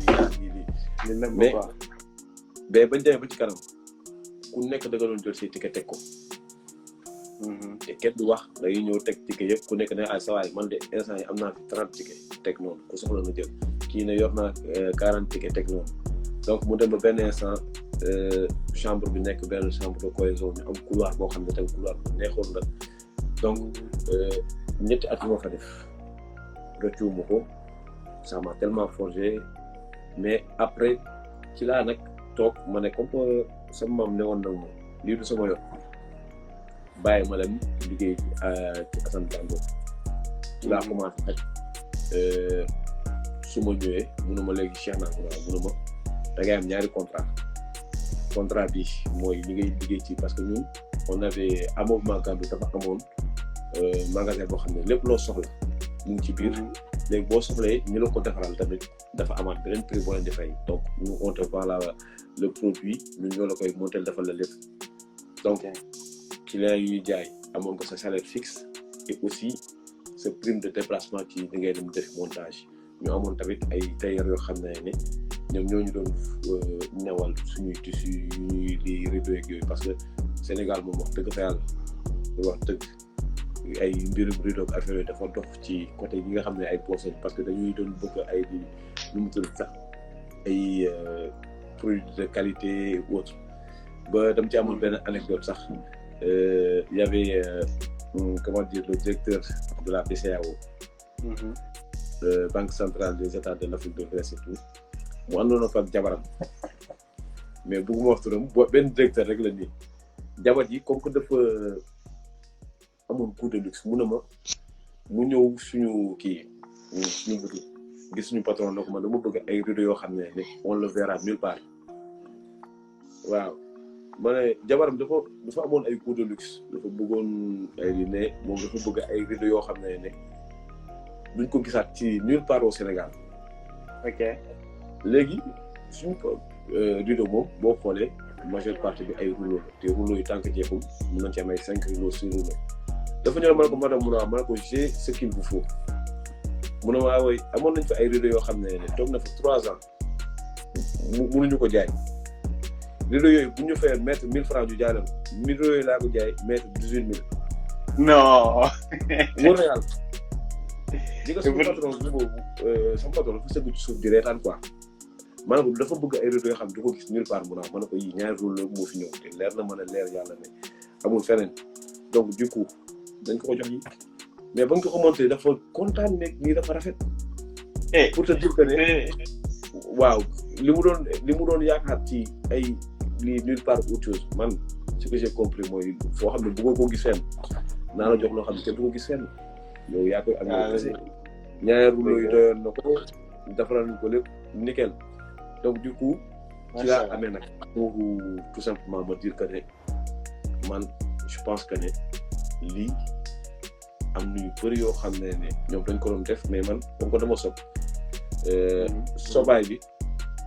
mais bañ demee ba ci kanam ku nekk da nga doon jël say ticket teg ko. te kenn du wax dañuy ñëw teg ticket yëpp ku nekk ne ay sawaay man de instant yi am naa fi 30 ticket teg noonu ku soxla nga jël kii ne yor naa 40 ticket teg noonu donc mu dem ba benn instant chambre bi nekk benn chambre de cohésion ñu am couloir boo xam ne tamit couloir bu neexoon la donc ñetti at moo fa def rëccuwuma ko ça m'a tellement forgé mais après ci laa nag toog ma ne comme sama maam ne woon nag moom lii du sama yoon bàyyi ma dem liggéey ci Assane Dango ci laa commencé ak su ma ñëwee mënuma léegi Cheikhna mënuma da ngay am ñaari contrat bi mooy li ngay liggéey ci parce que ñun on avait amouvement Gambie dafa amoon magasin boo xam ne lépp loo soxla mu ngi ci biir léegi boo soxlee ñu la ko defaral tamit dafa amaat beneen prix boo leen di fay donc nous on te vend le produit ñun ñoo la koy monter defal la lépp donc client yi ñuy jaay amoon ko sa salaire fixe et aussi sa prime de déplacement ci li ngay dem def montage ñu amoon tamit ay tailleur yoo xam ne ñoom ñoo ñu doon ñawal suñuy tissu yu ñuy di rideau ak yooyu parce que Sénégal moom wax dëgg fa yàlla di wax dëgg ay mbirum rideau ak affaire yooyu dafa dox ci côté yi nga xam ne ay poche parce que dañuy doon bëgg ay di nu mu tudd sax ay produits de qualité ou autre ba dama ci amoon benn anecdote sax y avait comment dire le directeur de la BCEAO Banque centrale des États de l'Afrique de l'Ouest et tout mu àndoon fa ak jabaram mais bëgguma wax turam benn directeur rek la nii jabar yi comme que dafa amoon coup de luxe mu ñëw suñu kii suñu boutique gis suñu patron na ko man dama bëgg ay rideau yoo xam ne on le verra nulle part waaw ma ne jabaram dafa amoon ay coup de luxe dafa bëggoon ay li ne moom dafa bëgg ay rideau yoo xam ne duñ ko gisaat ci nulle part au Sénégal. ok léegi suñu ko rideau moom boo xoolee majeure partie bi ay rouleau la te rouleau yi tant que jeexul mën nañ ci am ay 5 rouleaux 6 rouleaux dafa ñëw ma ne ko madame ma ne ko j'ai ce qu'il vous faut mu ne maa woy amoon nañ fa ay rideau yoo xam ne toog na fa 3 ans mënuñu ko jaay rideau yooyu bu ñu fayee mètre 1000 francs ñu jaay leen rideau yooyu laa ko jaay mètre 18000. non. wóor na yàlla. di nga suñu patron bi boobu sama patron dafa sëgg ci suuf di reetaan quoi maanaam dafa bëgg ay rideau yoo xam ne du ko gis nulle part mu naan ma ne ko yii ñaari rouleau moo fi ñëw te leer na mën a leer yàlla ne amul feneen donc du coup dañ ko jox yi mais ba nga ko monté dafa kontaan ne nii dafa rafet. pour te dire que ne waaw li mu doon yaakaar ci ay lii nulle part autre chose man ce que j'ai compris mooy foo xam ne bëggoo koo gis fenn naa la jox loo xam ne kenn du ko gis fenn. yow yaa koy amee kese ñaari rouleau yi doyoon na ko defaral ñu ko lépp nickel donc du coup ci laa amee nag pour tout simplement me dire que ne man je pense que ne lii am na yu bëri yoo xam ne ñoom dañ ko doon def mais man comme que dama sob sobaay bi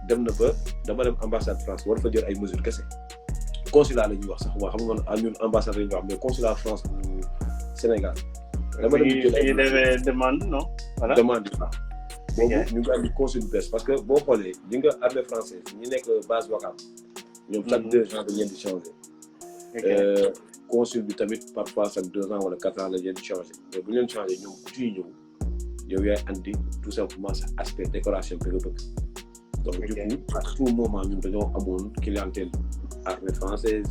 dem na ba dama dem ambassade France war fa jël ay mesures kese consulat la ñuy wax sax waa xam nga ñun ambassade la ñuy wax mais consulat France bu Sénégal dama dem jël ay demande non voilà demande bi boobu ñu ngi andi consul bu bees parce que boo xoolee di nga armée française ñi nekk base Ouakam ñoom chaque 2 ans dañ leen di changer consul bi tamit parfois chaque 2 ans wala 4 ans la leen di changer mais bu ñu leen changer ñoom ku ciy ñëw yow yaay andi tout simplement sa aspect décoration bi nga bëgg donc du coup à tout moment ñun dañoo amoon clientèle armée française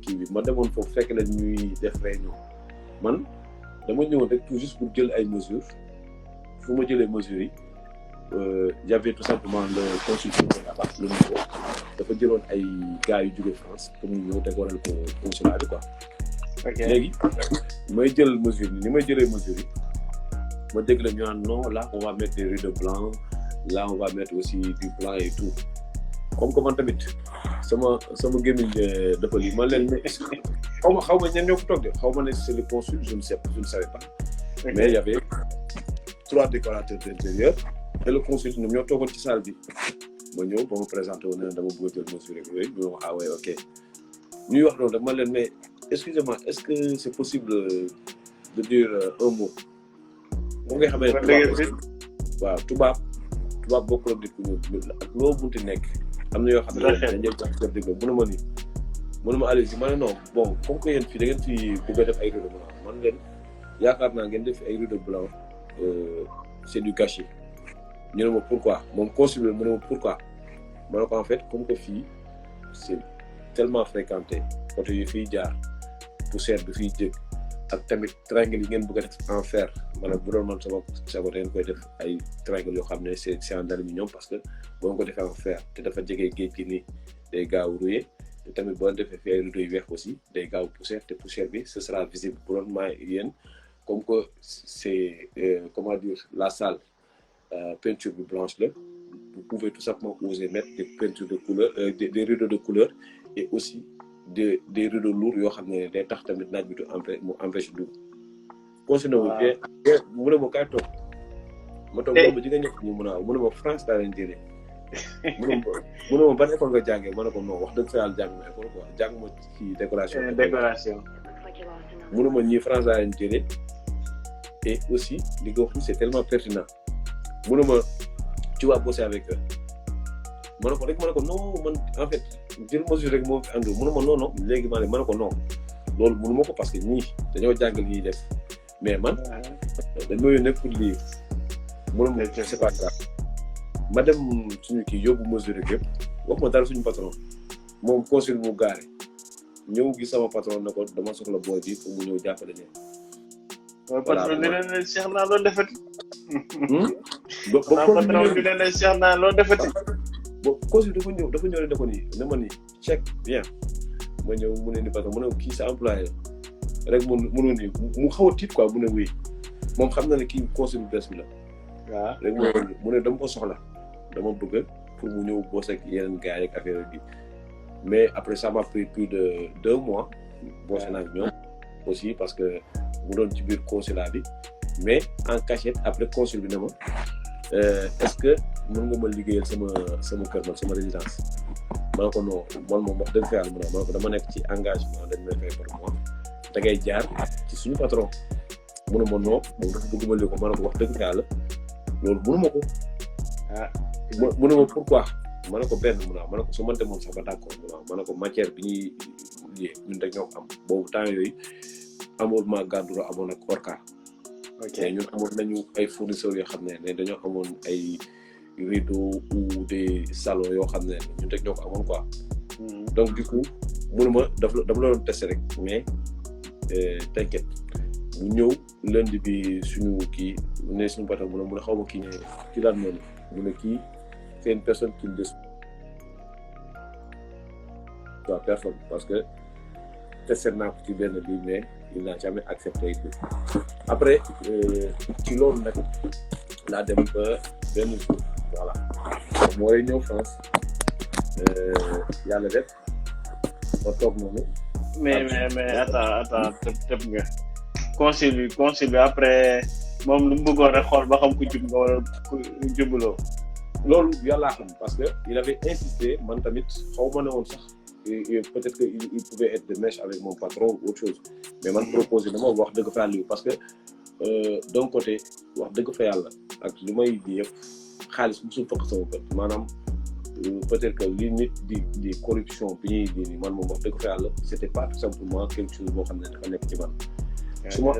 kii bi ma demoon foofu fekk la ñuy def réunion man dama ñëwoon rek tout juste pour jël ay mesures fu ma jëlee mesures yi j'avais tout simplement le consultant là-bas le niveau dafa jëloon ay gars yu jóge France pour ñu ñëw décorer ko consulat bi quoi. léegi may jël mesures yi ni may jëlee mesures yi ma dégg la ñu naan non là on va mettre des rideaux blancs là on va mettre aussi du blanc et tout comme que man tamit sama gémmiñ dafa lii man leen mais xaw ma ñan ñoo ko toog de xaw ma ne c'est le consul je ne savais pas mais il y avait 3 décorateurs d'intérieur et le consul ñoom ñoo toogoon ci salle bi ma ñëw ba ma présenté woon ne dama bëgg a jël mesure rek yooyu ñu wax ah ouais ok ñuy wax noonu rek man leen mais excusez-moi est-ce que c'est possible de dire un mot moom nga xamee waaw tubaab bokkul ak nit ku ñuul ak loo bunti nekk am na yoo xam ne dañuy jàpp dégg mënu ma nii mënu ma allez-y ma ne non bon comme que yéen fii da ngeen fi bëgg a def ay rideau blanc man leen yaakaar naa ngeen def ay rideau blanc c'est du gâchis ñu ne ma pourquoi moom consul mu ne ma pourquoi ma ne ko en fait comme que fii c'est tellement fréquenté oto yi fiy jaar poussière bi fiy jëg ak tamit triangle yi ngeen bëgg a def en fer maanaam bu doon man sama sago da ngeen koy def ay triangle yoo xam ne c'est en aluminium parce que boo ko defee en fer te dafa jege géej gi nii day gaaw rouillé te tamit boo defee fi ay rideau yu weex aussi day gaaw poussière te poussière bi ce sera visible bu doon maa yéen comme que c'est comment dire la salle peinture bi blanche là vous pouvez tout simplement oser mettre des peintures de couleur des rideaux de couleur et aussi des rideaux lourds yoo xam ne day tax tamit naaj bi du empêche dugg. consiné wu bien mu ne ma kaay toog ma toog boobu ji nga ñëkk ñu mun a mu ne ma France daa leen jëlee mu ne ma ban école nga jàngee ma ne ko non wax dëgg fa yàlla jàng ma école quoi jàng ma ci décoration mu ne ma ñii France daa leen jëlee et aussi li nga wax c'est tellement pertinent mu ne ma tu vas bosser avec eux ma ne ko non man en fait jël mesure rek moo fi àndul mu ne ma non léegi ma ne ko non loolu mënu ma ko parce que ñii dañoo jàng li ñuy def mais man dañ ma yónnee pour lii mu ne ma c'est pas grave ma dem suñu kii yóbbu mesure rek yëpp wax ma dara suñu patron moom consul mu gaare ñëw gis sama patron ne ko dama soxla booy bi pour mu ñëw jàppale leen. patron dina ne Cheikhna loo defati. patron dina ne Cheikhna loo defati. bon consul dafa ñëw rek ne ko nii ne ma nii check bien ma ñëw mu ne ni patron mu ne kii sa employé rek mu nii mu xaw a tiit quoi mu ne oui moom xam na ne kii consul bu bees bi la. waaw rek mu ne dama ko soxla dama bëgg pour mu ñëw bosse ak yeneen gars yi ak affaire bi mais après ça m'a pris plus de 2 mois bosse naa ak ñoom aussi parce que mu doon ci biir consulat bi mais en cachette après consul bi ne ma est-ce que mën nga ma liggéeyal sama kër man sama résidence ma ne ko non man moom wax dëgg fa yàlla ma ne ko dama nekk ci engagement dañ may fay par mois da ngay jaar ci suñu patron mu ne ma non moom dafa bëgg ma li ko ma ne ko wax dëgg fa yàlla loolu mënuma ko mu ne ma pourquoi ma ne ko benn ma ne ko su ma demoon sax ba d'accord ma ne ko matière bi ñuy liggéey ñun rek ñoo am boobu temps yooyu amoon ma gàdduro amoon ak orca ok ñun amoon nañu ay fournisseurs yoo xam ne dañoo amoon ay rideaux ou des salons yoo xam ne ñun rek ñoo ko amoon quoi donc du coup mënuma dama la doon tester rek mais t'inquiète mu ñëw lundi bi suñu kii ne suñu patron mu ne xaw ma kii ne kii daan noonu mu ne kii c'est une personne qui ne déçoit personne parce que testé naa ko ci benn bi mais il n'a jamais accepté it après ci loolu nag laa dem ba benn jour voilà moo lay ñëw France yàlla def ma toog noonu mais attends tëb nga consul bi après moom lu mu bëggoon rek xool ba xam ku jub nga wala ku jubuloo loolu yàllaa xam parce que il avait insisté man tamit xaw ma ne woon sax peut-être que il pouvait être de mèche avec mon patron ou autre chose mais man proposé dama wax dëgg fa yàlla parce que d'un côté wax dëgg fa yàlla ak li may di yëpp xaalis musul fokk sama bët maanaam peut-être que li nit di corruption bi ñuy di ni man moom wax dëgg fa yàlla c'était pas tout simplement quelque chose boo xam ne dafa nekk ci man su ma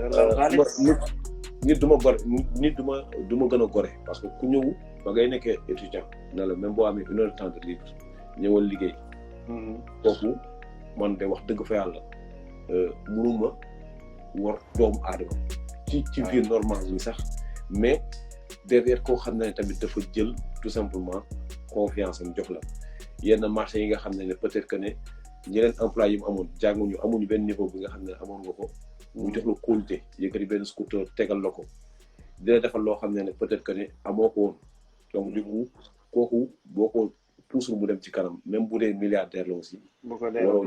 nit du ma gore nit du ma gën a gore parce que ku ñëw ba ngay nekkee étudiant ne la même boo amee 1 heure de temps de libre ñëwal liggéey. kooku man de wax dëgg fa yàlla mënuma war doomu aadama ci biir normal bi sax mais derrière koo xam ne tamit dafa jël tout simplement confiance am jox la yenn marché yi nga xam ne peut-être que ne ñeneen emploi yi mu amoon jànguñu amuñu benn niveau bi nga xam ne amoon nga ko mu jox la qualité yëkkati benn scooter tegal la ko dina defal loo xam ne peut-être que ne amoo ko woon donc du coup kooku boo ko pousse mu dem ci kanam même bu dee milliardaire la aussi waroo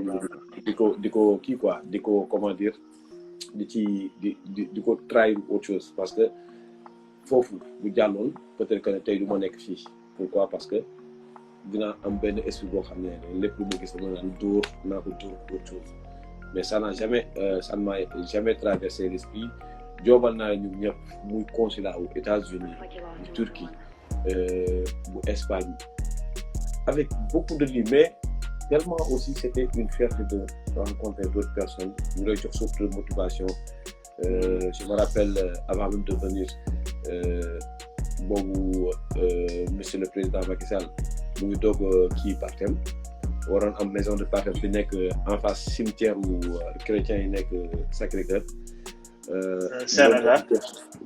di ko kii quoi di ko comment dire di ko trahir autre chose parce que foofu bu jàlloon peut-être que ne tey du ma nekk fii pourquoi parce que dinaa am benn esprit boo xam ne lépp lu ma gis dama naan dóor naa ko dóor autre chose mais ça n'a jamais traversé l'esprit joobal naa ñu ñëpp muy consulat aux États-Unis bu Turquie bu Espagne avec beaucoup de lits mais tellement aussi c'était une fierté de rencontrer d'autres personnes ñu lay jox source de motivation je me rappelle avant même de venir boobu monsieur le président Macky Sall mu ngi doog kii Part1 waroon am maison de Part1 bi nekk en face cimetière où chrétiens yi nekk Sacré-Cœur Saint-Lazare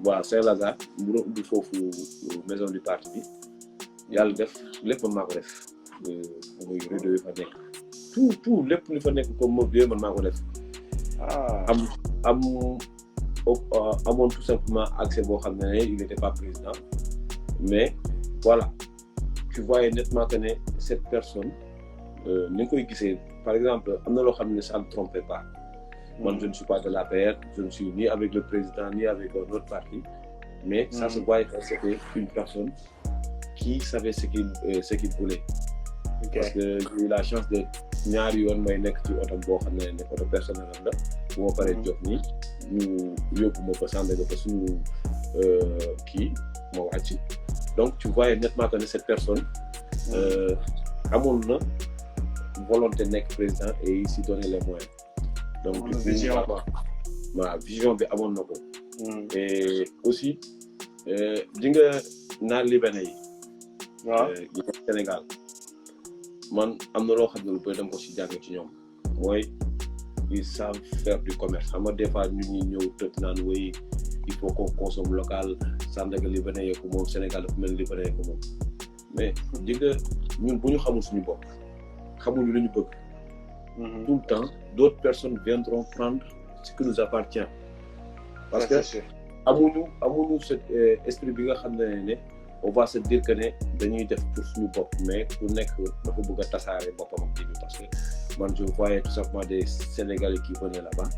waaw Saint-Lazare mu doon ubbi foofu maison du parti bi yàlla def lépp man maa ko def muy rideau yi fa nekk tout lépp li fa nekk comme mobilier man maa ko def amoon tout simplement accès boo xam ne il n'était pas président mais voilà tu voyais nettement que ne cette personne ni nga koy gisee par exemple am na loo xam ne ça ne trompait pas man je ne suis pas de l'APR je ne suis ni avec le président ni avec un autre parti mais ça se voyait que c'était une personne qui savait ce qu'il voulait parce que j'ai eu la chance de ñaari yoon may nekk ci oto boo xam ne oto personnel la bu ma paree jox nii ñu yóbbu ma ko sànni ko suñu kii moo wàcc donc tu voyais nettement que cette personne amoon na volonté nekk président et il s'y donnait les moyens donc du coup vision bi amoon na ko et aussi di nga naar libanais yi yi Sénégal man am na loo xam ne lu bëri dama ko ci jàng ci ñoom mooy ils savent faire du commerce xam nga des fois ñun ñi ñëw tëb naan woy il faut qu'on consomme local Sandaga libanais yee ko moom Sénégal dafa mel libanais yee ko moom mais di nga ñun bu ñu xamul suñu bopp xamuñu lu ñu bëgg tout le temps d'autres personnes viendront prendre ce qui nous appartient parce que amuñu cet esprit bi nga xam ne on va se dire que ne dañuy def pour suñu bopp mais ku nekk dafa bëgg a tasaare boppam ak bi parce que man je voyais tout simplement des Sénégalais qui venaient là-bas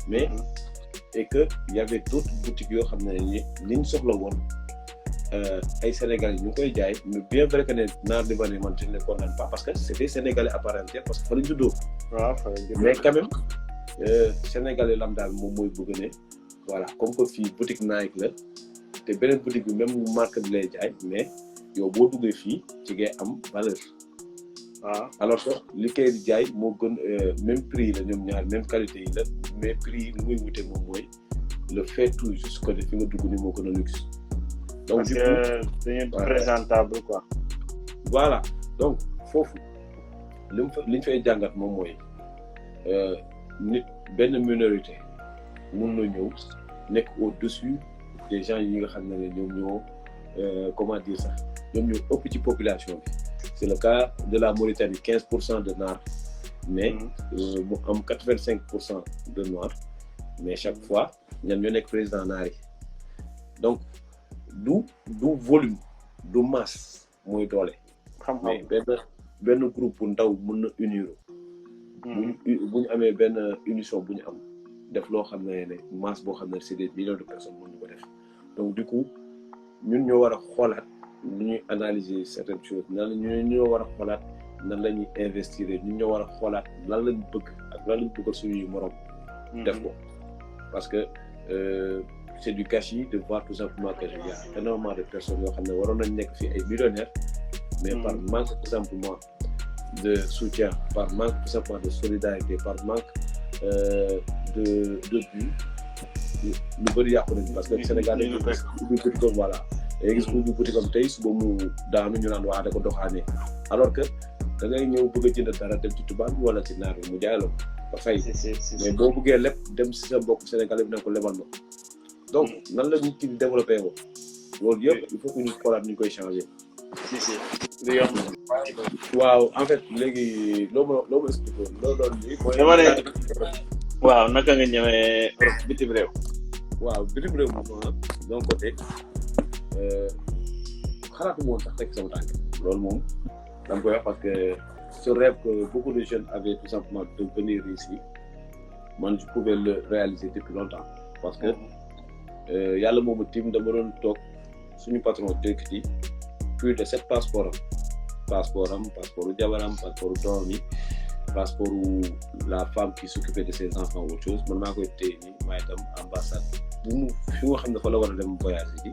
mais et que y avait d'autres boutiques yoo xam ne ni ñu soxla woon ay Sénégalais ñu ngi koy jaay mais bien vrai que ne naar libanais man je ne les condamne pas parce que c'est des Sénégalais à part entière parce que fa la juddoo mais quand même Sénégalais lambda moom mooy bëgg ne voilà comme que fii boutique Nike la te beneen boutique bi même marque bi lay jaay mais yow boo duggee fii ci ngay am valeur alors que li koy di jaay moo gën même prix la ñoom ñaar même qualité yi la mais prix yi li muy wute moom mooy le fait tout juste que fi nga dugg ni moo gën a luxe donc parce que dañuy présentable quoi voilà donc foofu li ñu fay jàngat moom mooy nit benn minorité mun na ñëw nekk au-dessus des gens yi nga xam ne ñoom ñoo comment dire ça ñoom ñoo ëpp ci population bi c'est le cas de la Mauritanie 15% de noirs mais mu am 85% de noirs mais chaque fois ñan ñoo nekk président naar yi donc du volume du masse mooy doole mais benn groupe bu ndaw mën na unir bu ñu amee benn unition bu ñu am def loo xam ne masse boo xam ne c'est des millions de personnes mën ñu ko def donc du coup ñun ñoo war a xoolaat lu ñuy analyser certaines choses ñun ñoo war a xoolaat nan la ñuy investir ñun ñoo war a xoolaat lan lañ bëgg ak lan lañ bëggal suñuy morom def ko parce que c'est du gâchis de voir tout simplement que il y a énormément de personnes yoo xam ne waroon nañ nekk fii ay millionnaires mais par manque tout simplement de soutien par manque tout simplement de solidarité par manque de but lu bëri yàqu nañu parce que Sénégal dañu ubbi petit comme voilà day gis ku ubbi boutique am tey suba mu daanu ñu naan waa da ko doxaanee alors que da ngay ñëw bëgg a jënd dara dem ci tubaab bi wala ci naar bi mu jaay la ko ba fay mais boo bëggee lépp dem si sa mbokk Sénégalais bi ne ko lebal ma donc nan la nit ki di développé ko loolu yëpp il faut que ñu xoolaat ñu koy changer. lu yomb. waaw en fait léegi loo ma expliqué loolu doon lii mooy. dama ne waaw naka nga ñëwee bitim réew. waaw bitim réew moom donc côté xalaatu moom sax teg sama tànk loolu moom dama koy wax parce que ce rêve que beaucoup de jeunes avaient tout simplement de venir ici man je pouvais le réaliser depuis longtemps parce que yàlla moomu tim dama doon toog suñu patron dëkk ci plus de 7 passeports passeport jabaram passeport doom yi passeport la femme qui s'occupait de ses enfants ou autre chose man maa koy téye nii maay dem ambassade bu mu fi nga xam ne fa la war a dem voyage yi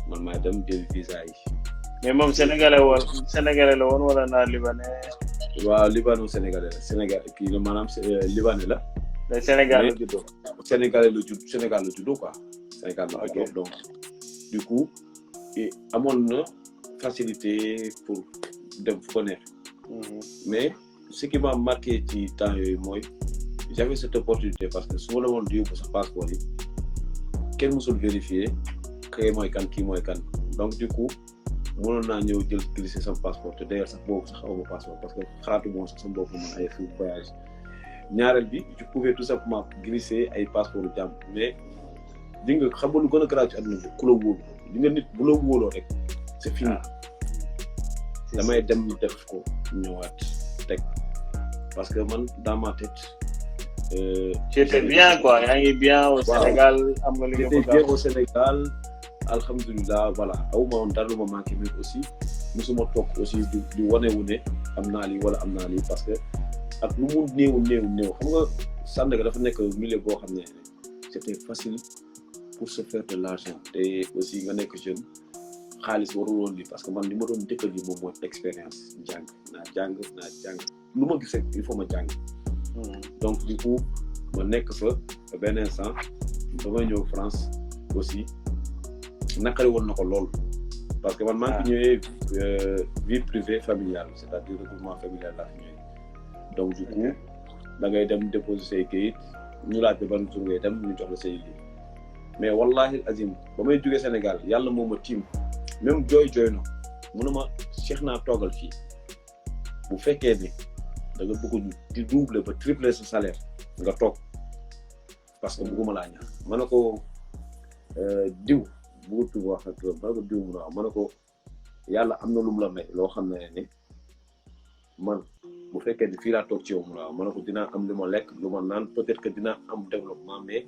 man maay dem jël visa yi. mais moom sénégalais la woon wala naa libanais. waaw libano sénégalais la Sénégal kii la maanaam libanais la. mais Sénégal la juddoo. Sénégal la juddoo quoi. Sénégal la juddoo donc du coup amoon na facilité pour dem fu ko neex. mais ce qui m'a marqué ci temps yooyu mooy j'avais cette opportunité parce que su ma la woon di yóbbu sax passeport yi kenn mësul vérifier kii mooy kan donc du coup mënoon naa ñëw jël glisser sama passeport te d'ailleurs sax boobu sax awma passeport parce que xalaatu moom sax sama bopp man ay fi voyage ñaareel bi je pouvais tout simplement glisser ay passeport jàmm mais di nga xam nga lu gën a garaaw ci àdduna bi ku la wóolu di nga nit bu la wóoloo rek c'est fini damay dem def ko ñëwaat teg parce que man dans ma tête j'étais bien quoi yaa ngi bien au Sénégal am nga li nga bëgg bien au Sénégal alhamdulilah voilà aw ma woon dara lu ma manqué mais aussi musuma toog aussi di wane wu ne am naa lii wala am naa lii parce que ak lu mu néew xam nga Sandaga dafa nekk milieu boo xam ne c'était facile pour se faire de l'argent te aussi nga nekk jeune xaalis warul woon lii parce que man li ma doon dëkkal yi moom mooy expérience naa jàng lu ma gis rek il faut ma jàng donc du coup ma nekk fa benn instant damay ñëw France aussi naqari woon na ko lool parce que man maa ngi ñëwee vie privée familiale c'est-à-dire regroupement familial laa fi ñëwee donc du coup da ngay dem déposer say kayit ñu laaj ban jour ngay dem ñu jox la say lii mais wallahi azim ba may jógee Sénégal yàlla moo ma tiim même jooy na munuma Cheikhna toogal fii bu fekkee ne da nga bëgg ñu di doubler ba tripler sa salaire nga toog parce que bëgguma laa ñaan ma ne ko diw bëggu wax ak ma ne ko diw mu naaw ma ne ko yàlla am na lu mu la may loo xam ne man bu fekkee ne fii laa toog ci yow mu naaw ma ne ko dinaa am lu ma lekk lu ma naan peut-être que dinaa am développement mais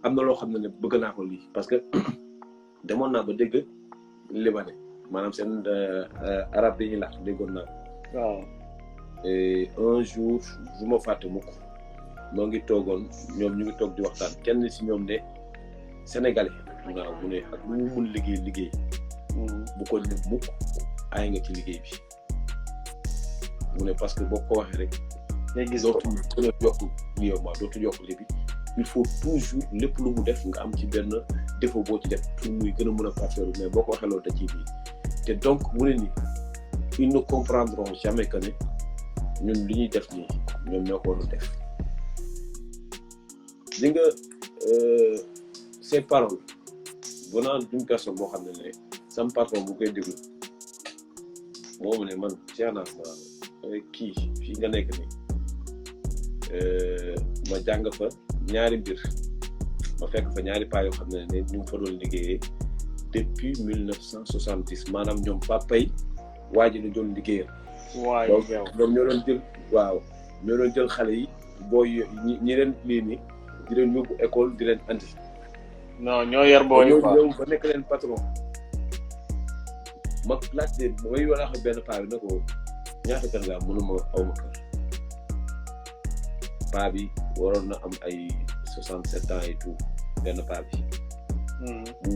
am na loo xam ne bëgg naa ko lii parce que demoon naa ba dégg libanais maanaam seen arabe yi ñuy làkk déggoon naa ko. waaw. et un jour bu ma fàtte mukk moo ngi toogoon ñoom ñu ngi toog di waxtaan kenn si ñoom ne sénégalais waaw mu ne ak lu mu mun liggéey bu ko ne mukk ay nga ci liggéey bi mu ne parce que boo ko waxee rek dootu gën a yokk dootu yokk léegi il faut toujours lépp lu mu def nga am ci benn défaut boo ci def pour muy gën a mën a parfaire mais boo ko waxee loolu da ciy bii te donc mu ne ni ils ne comprendront jamais que ne ñun li ñuy def nii ñoom ñoo ko war a def li nga ces paroles venant d'une personne boo xam ne sama patron bu koy déglu moo ne man Cheikhna kii fii nga nekk nii ma jàng fa ñaari mbir ma fekk fa ñaari paa yoo xam ne ñu ngi fa doon liggéeyee depuis 1970 maanaam ñoom papay waa ji la doon liggéeyal. waaw ñoom ñoo doon jël xale yi booy ñi leen lii nii di leen yóbbu école di leen andi. non ñoo yor booy yu ñëw ba nekk leen patron ma laaj leen may wax benn paa bi ne ko ñaata kër nga am mënuma aw ma kër paa bi waroon na am ay 67 ans et tout benn paa bi. bu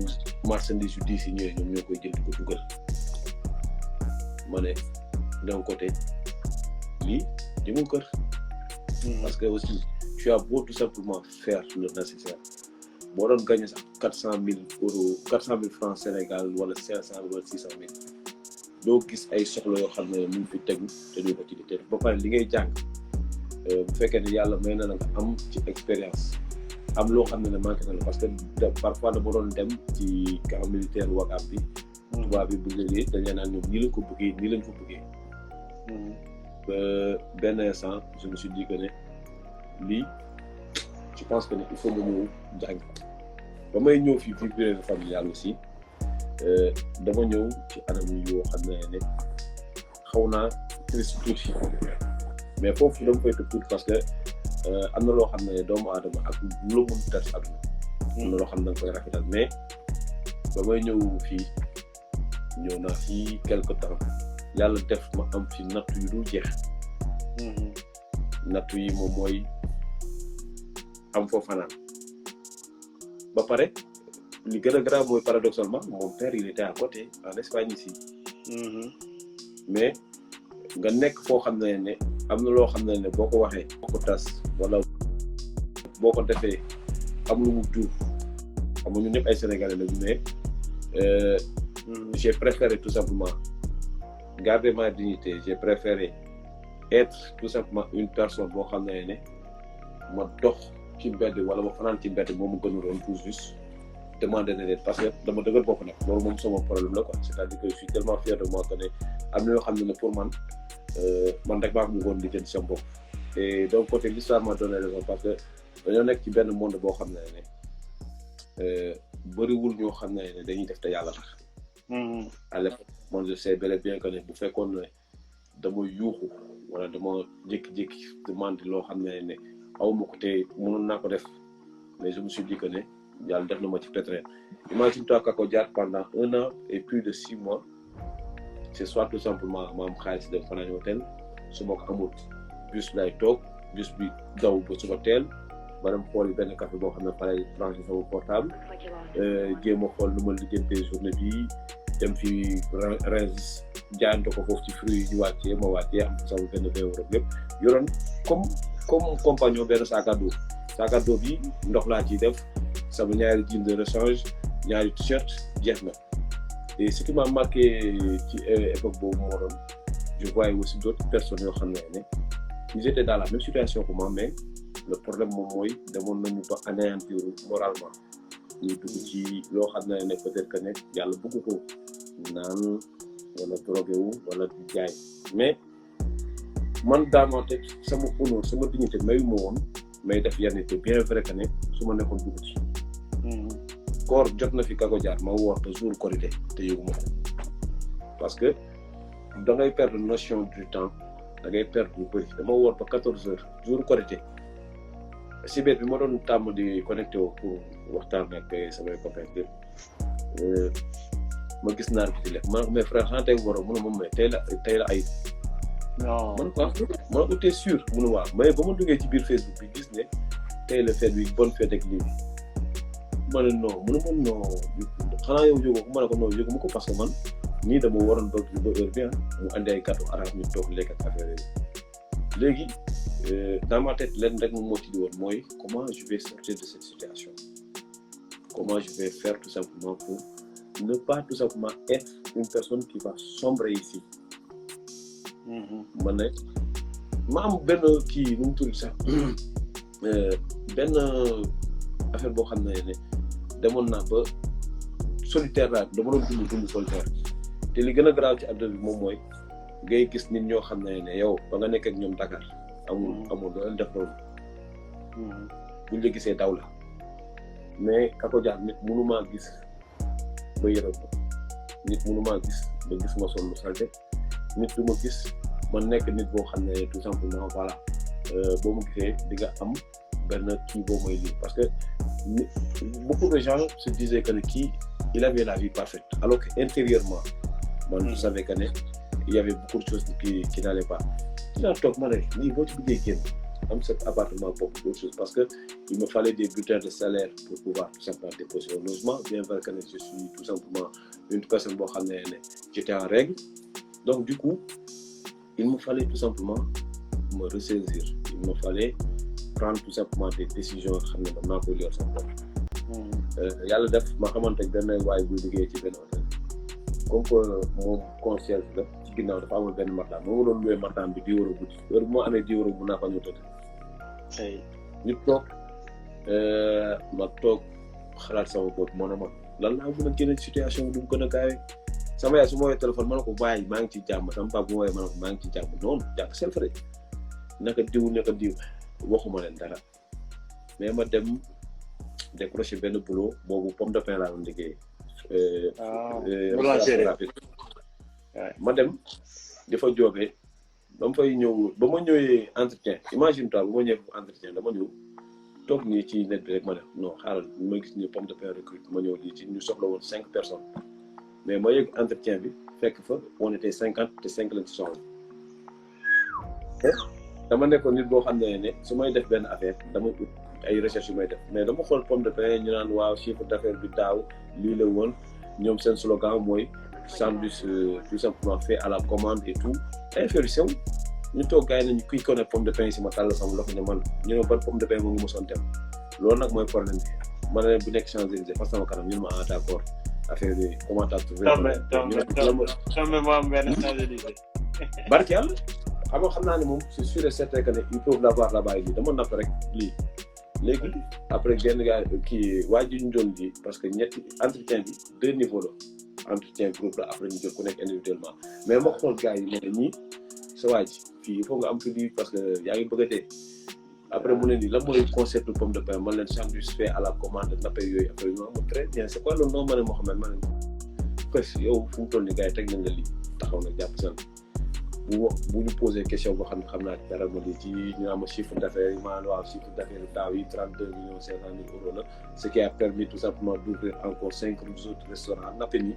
marchandise yu diis yi ñëwee ñoom ñoo koy jënd ko dugal ma ne d'un côté lii jëmul kër. parce que aussi tu as beau tout simplement faire le nécessaire boo doon gagné sax 400 000 euros 400 000 francs Sénégal wala 500 wala 600 000 doo gis ay soxla yoo xam ne mu ngi fi tegu te doo ko ci di te ba pare li ngay jàng bu fekkee ne yàlla may na la nga am ci expérience am loo xam ne manqué na la parce que parfois dama doon dem ci camp militaire Ouakam bi. tubaab bi bu léegi dañ leen naan ñoom nii lañ ko bëggee nii lañ ko bëggee. ba benn instant je me suis dit que ne lii je pense que ne il faut nga ñëw jàng ba may ñëw fii vie familiale aussi dama ñëw ci anam yoo xam ne xaw naa triste tuuti mais foofu dama koy tëb tuuti parce que am na loo xam ne doomu aadama ak lu mun tas àdduna am na loo xam ne da nga koy rafetal mais ba may ñëw fii ñëw naa fii quelque temps yàlla def ma am fi nattu yu dul jeex nattu yi moom mooy am foo fanaan ba pare li gën a grave mooy paradoxalement mon père il était à côté en Espagne ici mais nga nekk foo xam ne am na loo xam ne boo ko waxee boo ko tas wala boo ko defee am lu mu jur xam nga ñun ñëpp ay sénégalais lañu mais j'ai préféré tout simplement garder ma dignité j'ai préféré être tout simplement une personne boo xam ne ma dox ci mbedd wala ma fanaan ci mbedd moom mu gënuloon pour juste demander de l'aide parce que dama dëgër bopp nag loolu moom sama problème la quoi c'est-à-dire que je suis tellement fier de moi que ne am na yoo xam ne pour man rek maa ko bëggoon di jënd sama bopp et donc côté l'histoire m'a donné raison parce que dañoo nekk ci benn monde boo xam ne bëriwul ñoo xam ne dañuy def te yàlla tax à l'époque man je sais bel et bien que ne bu fekkoon ne dama yuuxu wala dama jékki-jékki demande loo xam ne awma ko te mënoon naa ko def mais je me suis dit que ne yàlla def na ma ci pétrin imagine-toi KACODIAR pendant 1 an et plus de 6 mois c'est soit tout simplement ma am xaalis dem fanaan hôtel su ma ko amul bus lay toog bus bi daw ba suba teel ba dem xool benn café boo xam ne pare branché sama portable jéem a xool nu ma lijjantee journée bi dem fi Rungis jaayante ko foofu ci fruits yi ñu wàccee ma wàccee am sama benn béy rek lépp yoroon comme compagnon benn sac à dos bi ndox laa ciy def sama ñaari jeans de rechange ñaari t-shirt jeex na et ce qui m'a marqué ci époque boobu moo doon je voyais aussi d'autres personnes yoo xam ne ils étaient dans la même situation que moi mais le problème moom mooy demoon nañu ba anéantir moralement ñu dugg ci loo xam ne peut-être que ne yàlla bëgg ko naan wala drogué wu wala di jaay mais man daanoo teg sama honneur sama dignité mayu ma woon may def yenn te bien vrai que ne su ma nekkoon dugg ci koor jot na fi KACODIAR ma woor ba jour Korité te yëguma ko parce que da ngay perdre notion du temps da ngay perdre lu bëri dama woor ba 14 heures jour Korité si biir bi ma doon tàmm di connecté wu pour waxtaan ak samay copains ma gis naar bi di lekk ma ne ko mais frère xanaa tey waroon mu ne moom mais tey la ay non man quoi ma ne ko t'es sûr mu ne waaw mais ba ma duggee ci biir Facebook bi gis ne tey la fête bi bonne fête ak lii ma ne non mu ne ma non xanaa yow yóbbu ko ma ne ko non yóbbu ma ko parce que man nii dama waroon doog ba heure bi mu andi ay gâteau arabe ñu toog lekk ak affaire yi léegi dans ma tête lenn rek moom moo ci di woon mooy comment je vais sortir de cette situation comment je vais faire tout simplement pour ne pas tout simplement être une personne qui va sombrer ici ma ne ma am benn kii nu mu tudd sax benn affaire boo xam ne demoon naa ba solitaire laa dama doon dund solitaire te li gën a grave ci àdduna bi moom mooy ngay gis nit ñoo xam ne yow ba nga nekk ak ñoom Dakar amul doo leen def loolu buñ la gisee daw la mais KACODIAR nit mënumaa gis ba yërëm ko nit mënumaa gis ba gis ma sol lu salte nit du ma gis man nekk nit boo xam ne tout simplement voilà boo ma gisee di nga am benn kii boo mooy lii parce que beaucoup de gens se disaient que kii il avait la vie parfaite alors que intérieurement man je savais que il y avait beaucoup de choses qui n'allaient pas dinaa toog ma ne lii boo ci bëggee génn am cet appartement pour d'autres choses parce que il me fallait des bulletins de salaire pour pouvoir tout simplement déposer au logement bien vrai que je suis tout simplement une personne boo xam ne j'étais en règle donc du coup il me fallait tout simplement me ressaisir il me fallait prendre tout simplement des décisions xam ne man maa koy lire sama bopp yàlla def ma xamante ak benn waay buy liggéey ci benn hôtel comme que moom concierge la ci ginnaaw dafa amul benn matelas moo ma doon loué matelas bi 10 euros guddi heure bu ma amee 10 euros bu naa fa ñu tëdd ñu toog ma toog xalaat sama bopp moo ne ma lan laa mën a génne situation bi du mu gën a gaawee sama yaay su ma woowee téléphone ma ne ko bàyyi maa ngi ci jàmm sama papa bu ma woowee ma ne ko maa ngi ci jàmm noonu jàpp seen fa de naka diw waxuma leen dara mais ma dem décroché benn boulot boobu pomme de pain laa doon liggéey. ma dem dafa joobee ba ma fay ñëw ba ma ñëwee entretien imagine toi ba ma ñëwee entretien dama ñëw toog nii ci net bi rek ma def non xaaral ma gis ni pomme de pain recrute ma ñëw lii ci ñu soxla woon 5 personnes mais ma yëg entretien bi fekk fa on était 50 te 5 lañ ci soxla dama nekkoon nit boo xam ne su may def benn affaire damay ut ay recherche yu may def mais dama xool pomme de pain ñu naan waaw chiffre d'affaires bi daaw lii la woon ñoom seen slogan mooy sandwich tout simplement fait à la commande et tout ay affaire yu sew ñu toog gars yi nañu kuy connaît pomme de pain yi si ma tàll sama loxo ne man ñu ne ban pomme de pain moo ngi mosoon dem loolu nag mooy problème bi ma ne leen bu nekk Champs-Élysées fa sama kanam ñu ne ma ah d'accord affaire yooyu comment t'as trouvé tombé moo am benn Champs-Élysées barke yàlla xam naa ne moom c'est sûr et certain que ne ils peuvent l'avoir là-bas yi dama napp rek lii léegi après genn gars kii waa ji ñu doon lii parce que ñetti entretien bi 2 niveaux la entretien groupe la après ñu jël ku nekk individuellement mais ma xool gars yi ne ñii sa waa ji fii il faut nga am fi lii parce que yaa ngi bëgg a dee après mu ne nii lan mooy concept de pomme de pain man leen sandwich fait à la commande nappe yooyu après ñu am très bien c'est quoi le nom ma ne Mohamed ma ne presque yow fu mu toll nii gars yi teg nañ la lii taxaw na jàpp seen bu ñu posé question boo xam naa dara ma lii ci ñu am chiffre d'affaires yi maanaam waaw chiffre d'affaires yi daaw yi 32 millions 500 000 euros la ce qui a permis tout simplement d'ouvrir encore 5 autres restaurants nappe nii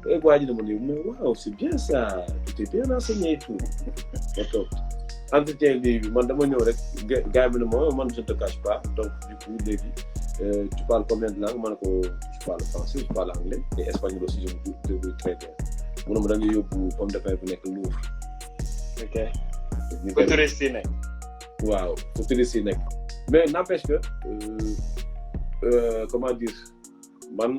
et waa ji dama ne mais waaw c'est bien ça tu t'es bien renseigné et tout ma toog entretien bi man dama ñëw rek gars bi ne man je ne te cache pas donc du coup léegi tu parles combien de langues ma ne ko je parle français je parle anglais et espagnol aussi je me débrouille très bien mu ne ma da nga yóbbu pomme de pain bu nekk Louvre. ok fu touriste yi nekk. waaw fu touriste yi nekk mais n'empêche que comment dire man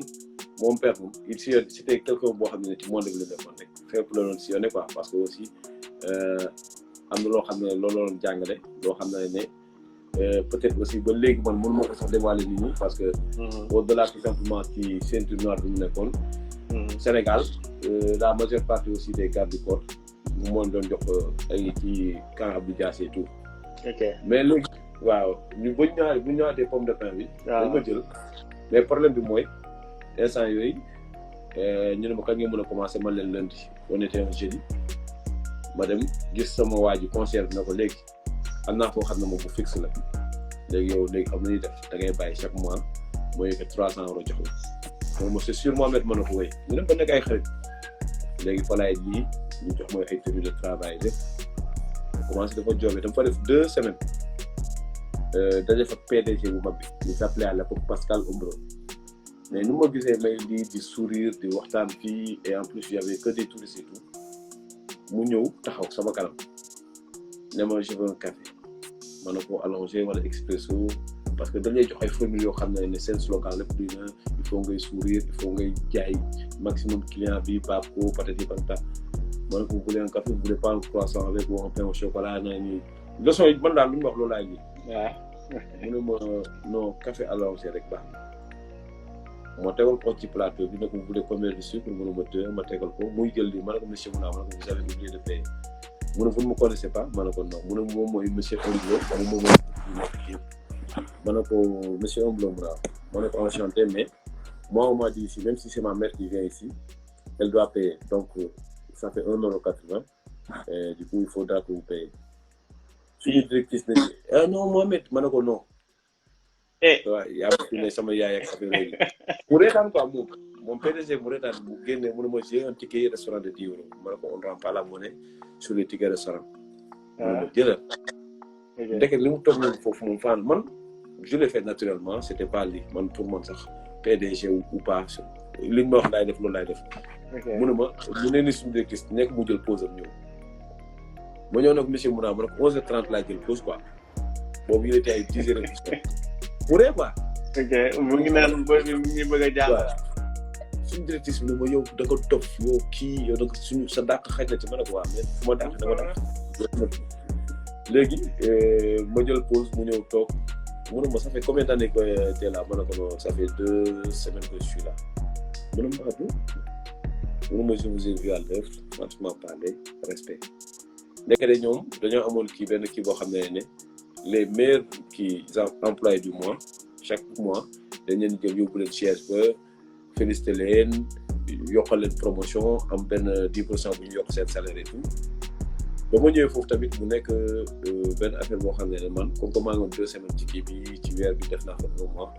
mon père moom c'était quelqu'un boo xam ne ci monde bi la defoon rek fépp la doon sillonné quoi parce que aussi am na loo xam ne loolu la doon jàngale loo xam ne peut-être aussi ba léegi man mënu ma ko sax dévoiler nit ñi parce que au-delà tout simplement ci ceinture noire bi mu nekkoon Sénégal la majeure partie aussi des gardes du corps mu moon doon jox ay ci camp Abdou Diassé et tout mais léegi waaw ñu bu ñëwaatee pomme de pain bi dañ ko jël mais problème bi mooy instant yooyu ñu ne ma kañ nga mën a commencer man leen lundi on était un jeudi ma dem gis sama waa ji concierge na ko léegi am naa foo xam ne moom bu fixe la léegi yow léegi xam nañuy def da ngay bàyyi chaque mois mooy que 300 € jox la moom c'est sûr Mohamed mën na ko wéy ñu dem ba nekk ay xarit léegi fa laay lii ñu jox mooy ay tenue de travail lépp commencé dafa joobee dama fa def 2 semaines daje fa PDG bu mag bi il s'appelait à l'époque Pascal Ombro mais nu ma gisee may lii di sourire di waxtaan fii et en plus il y avait que des touristes et tout mu ñëw taxaw sama kanam ne ma je veux un café ma ne ko allongé wala expresso parce que dañuy jox ay formules yoo xam ne seen slogan lépp duy na il faut ngay sourire il faut ngay jaay maximum client bi baab ko patati patata ma ne ko vous voulez un café vous voulez pas un croissant avec ou un pain au chocolat na nii leçon yi man daal lu ñu wax loolu laay ji mu ne ma non café allongé rek baax moo tegal ko ci plateau bi ne ko vous voulez combien de sucre mu ne ma 2 ma tegal ko muy jël lii ma ne ko monsieur Mouna ma ne ko vous avez oublié de payer mu ne vous ne me connaissez pas ma ne ko non mu ne moom mooy monsieur Olivier moom mooy ma ne ko monsieur Omblo Moura ma ne ko enchanté mais moi on m'a dit ici même si c'est ma mère qui vient ici elle doit payer donc ça fait 1,80 € et du coup il faudra que vous payez suñu directrice ne ah non Mohamed ma ne ko non waaw yaa ne sama yaay ak affaire yooyu mu reetaan quoi moom PDG mu reetaan mu génne mu ne ma j'ai un ticket restaurant de 10 €. Ma ne ko on ne rend pas la monnaie sur les tickets restaurant. mu ne ma jëlal. ndeket li mu toog nañu foofu moom fan man je l'ai fait naturellement c'était pas lii man pour man sax PDG ou pas li ma wax laay def loolu laay def. mu ne ma mu ne ni suñu directrice nekk mu jël pause am ñëw. ma ñëw nag monsieur Mouna ma ne ko 11h30 laa jël pause quoi boobu il était ay 10 h. mu ree quoi ok mu ngi naan booy bi mu ngi bëgg a jàngal. suñu directrice bi ne ma yow da nga topp yow kii yow da nga suñu sa dàq xaj na ci ma ne ko waa mais fu ma dàq dama dàq léegi ma jël pause mu ñëw toog mu ne ma ça fait combien d'années que t'es là ma ne ko non ça fait 2 semaines que je suis là mu ne ma atu mu ne ma je vous ai vu à l'œuvre franchement parler respect ndekete ñoom dañoo amoon kii benn kii boo xam ne les meilleurs kii employés du mois chaque mois dañ leen jël yóbbu leen siège ba félicité leen yokkal leen promotion am benn 10% bu ñu yokk seen salaire et tout ba ma ñëwee foofu tamit mu nekk benn affaire boo xam ne man comme que maa ngi woon 2 semaines ci kii bi ci weer bi def naa fa 1 mois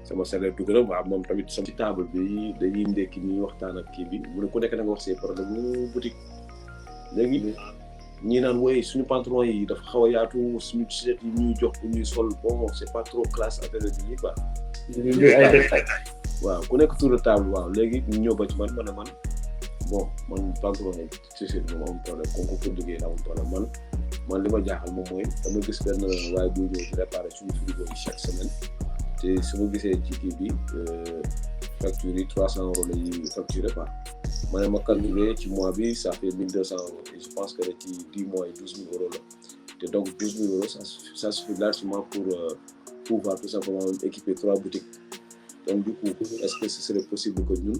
sama salaire dugg na waaw moom tamit som ci table bi dañuy ndekki ñuy waxtaan ak kii bi mu ne ku nekk da nga wax ses problème mu boutique léegi ñii naan woy suñu pantalon yi dafa xaw a yaatu suñu t-shirt yi ñuy jox bu ñuy sol bon c'est pas trop classe affaire bi quoi. waaw ku nekk tour de table waaw léegi ñu ñëw ba ci man bon man pantalon yi t-shirt bi moom am problème comme que pour liggéey la am problème man li ma jaaxal moom mooy dama gis benn waaye buy ñëw di réparer suñu frigo yi chaque semaine te su ma gisee ci kii bi facture yi 300 € la ñuy facturer quoi. ma ne ma calculer ci mois bi ça fait 1200 € et je pense que ci 10 mois yi 12 000 € la te donc 12 000 € ça suffit largement pour pouvoir tout simplement équiper 3 boutiques donc du coup est-ce que ce serait possible que ñun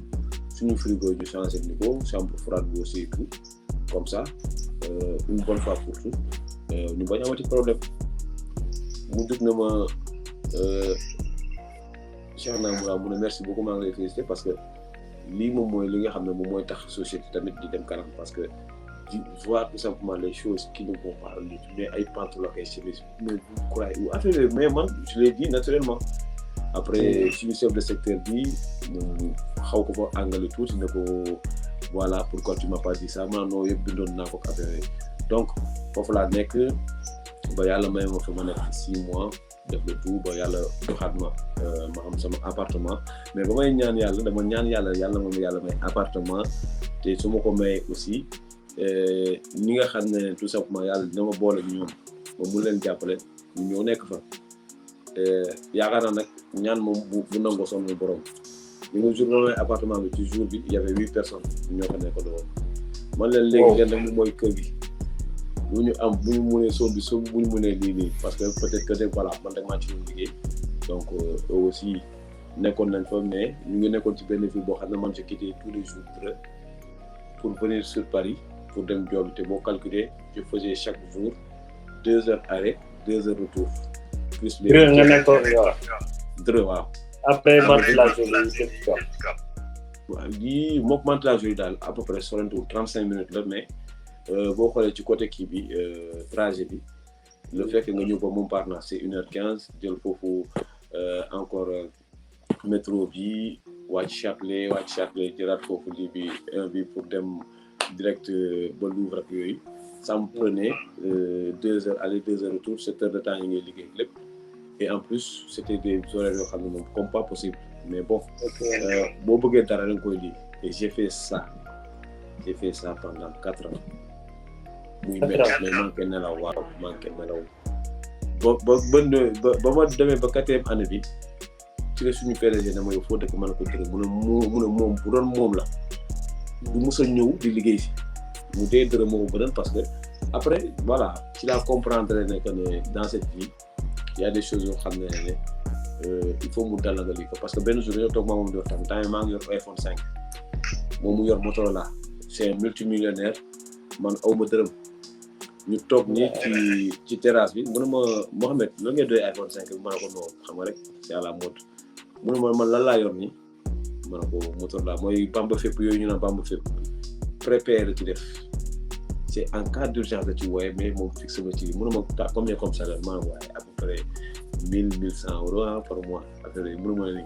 suñu frigo ñu changer ni ko chambre froide bi aussi et tout comme ça une bonne fois pour tout ñu bañ a amati problème mu dugg na ma Cheikhna mu ne merci beaucoup maa ngi lay féliciter parce que lii moom mooy li nga xam ne moom mooy tax société tamit di dem kanam parce que di voir tout simplement les choses qui ne vont pas mais ay pantalon ay chemise mais vous croyez ou affaire mais man je l'ai dit naturellement après suñu chef de secteur bi mu xaw ko fa àngale tuuti ne ko voilà pourquoi tu m'as pas dit ça non yëpp bindoon naa ko affaire donc foofu laa nekk ba yàlla may ma fa ma nekk 6 mois def le tout ba yàlla joxaat ma am sama appartement mais ba may ñaan yàlla dama ñaan yàlla moom yàlla may appartement te su ma ko may aussi ñi nga xam ne tout simplement yàlla dina ma boole ñoom ma mun leen jàppale ñu ñëw nekk fa yaakaar naa nag ñaan moom bu nangoo sonn borom li nga jour may appartement bi ci jour bi il y avait 8 personnes ñoo fa nekk doon man leen léegi leen nag mooy kër gi bu ñu am bu ñu mënee soom bi soom bu ñu mënee lii parce que peut-être que voilà man rek maa ci doon liggéey donc eux aussi nekkoon nañ fa mais ñu ngi nekkoon ci benn ville boo xam ne man je quittais tous les jours pour venir sur Paris pour dem job te boo calculer je faisais chaque jour 2 heures arrêt 2 heures retour plus les nga nekkoon waaw après montage yi waaw yii mook montage yi daal à peu près sorentul 35 minutes la mais boo xoolee ci côté kii bi trajet bi le fait que nga ñëw ba Montparnasse c'est 1h15 jël foofu encore métro bi wàcc Châtelet jëlaat foofu lii bi bi pour dem direct ba Louvre ak yooyu ça me prenait 2 heures aller 2 heures retour 7 heures de temps yi ngay liggéey lépp et en plus c'était des horaires yoo xam ne moom comme pas possible mais bon boo bëggee dara da nga koy lii et j'ai fait ça pendant 4 ans muy métti mais manqué nelaw waaw manqué nelaw ba ma demee ba 4e année bi ci la suñu PDG dama yow foo dëkk mën a ko dërëm mu ne moom bu doon moom la du mës a ñëw di liggéey si mu dee dërëm moo ko gënal parce que après voilà ci laa comprendre ne que ne dans cette vie il y a des choses yoo xam ne il faut mu dal nga lii ko parce que benn jour dañoo toog maa moom di waxtaan temps maa ngi yor iPhone 5 moom mu yor Motorola c'est un multimillionnaire man aw ma dërëm ñu toog ni ci terrasse bi mu ne ma Mohamed lan ngay doy iPhone 5 bi ma ne ko non xam nga rek c'est à la mode mu ne ma man lan laa yor nii ma ne ko Motorola mooy Bamba fépp yooyu ñu naan Bamba fépp préparer ci def c'est en cas d'urgence la ci wooye mais moom fixe ma ci mu ne ma combien comme salaire ma ne waaye à peu près 1100 € par mois affaire yi mu ne ma nii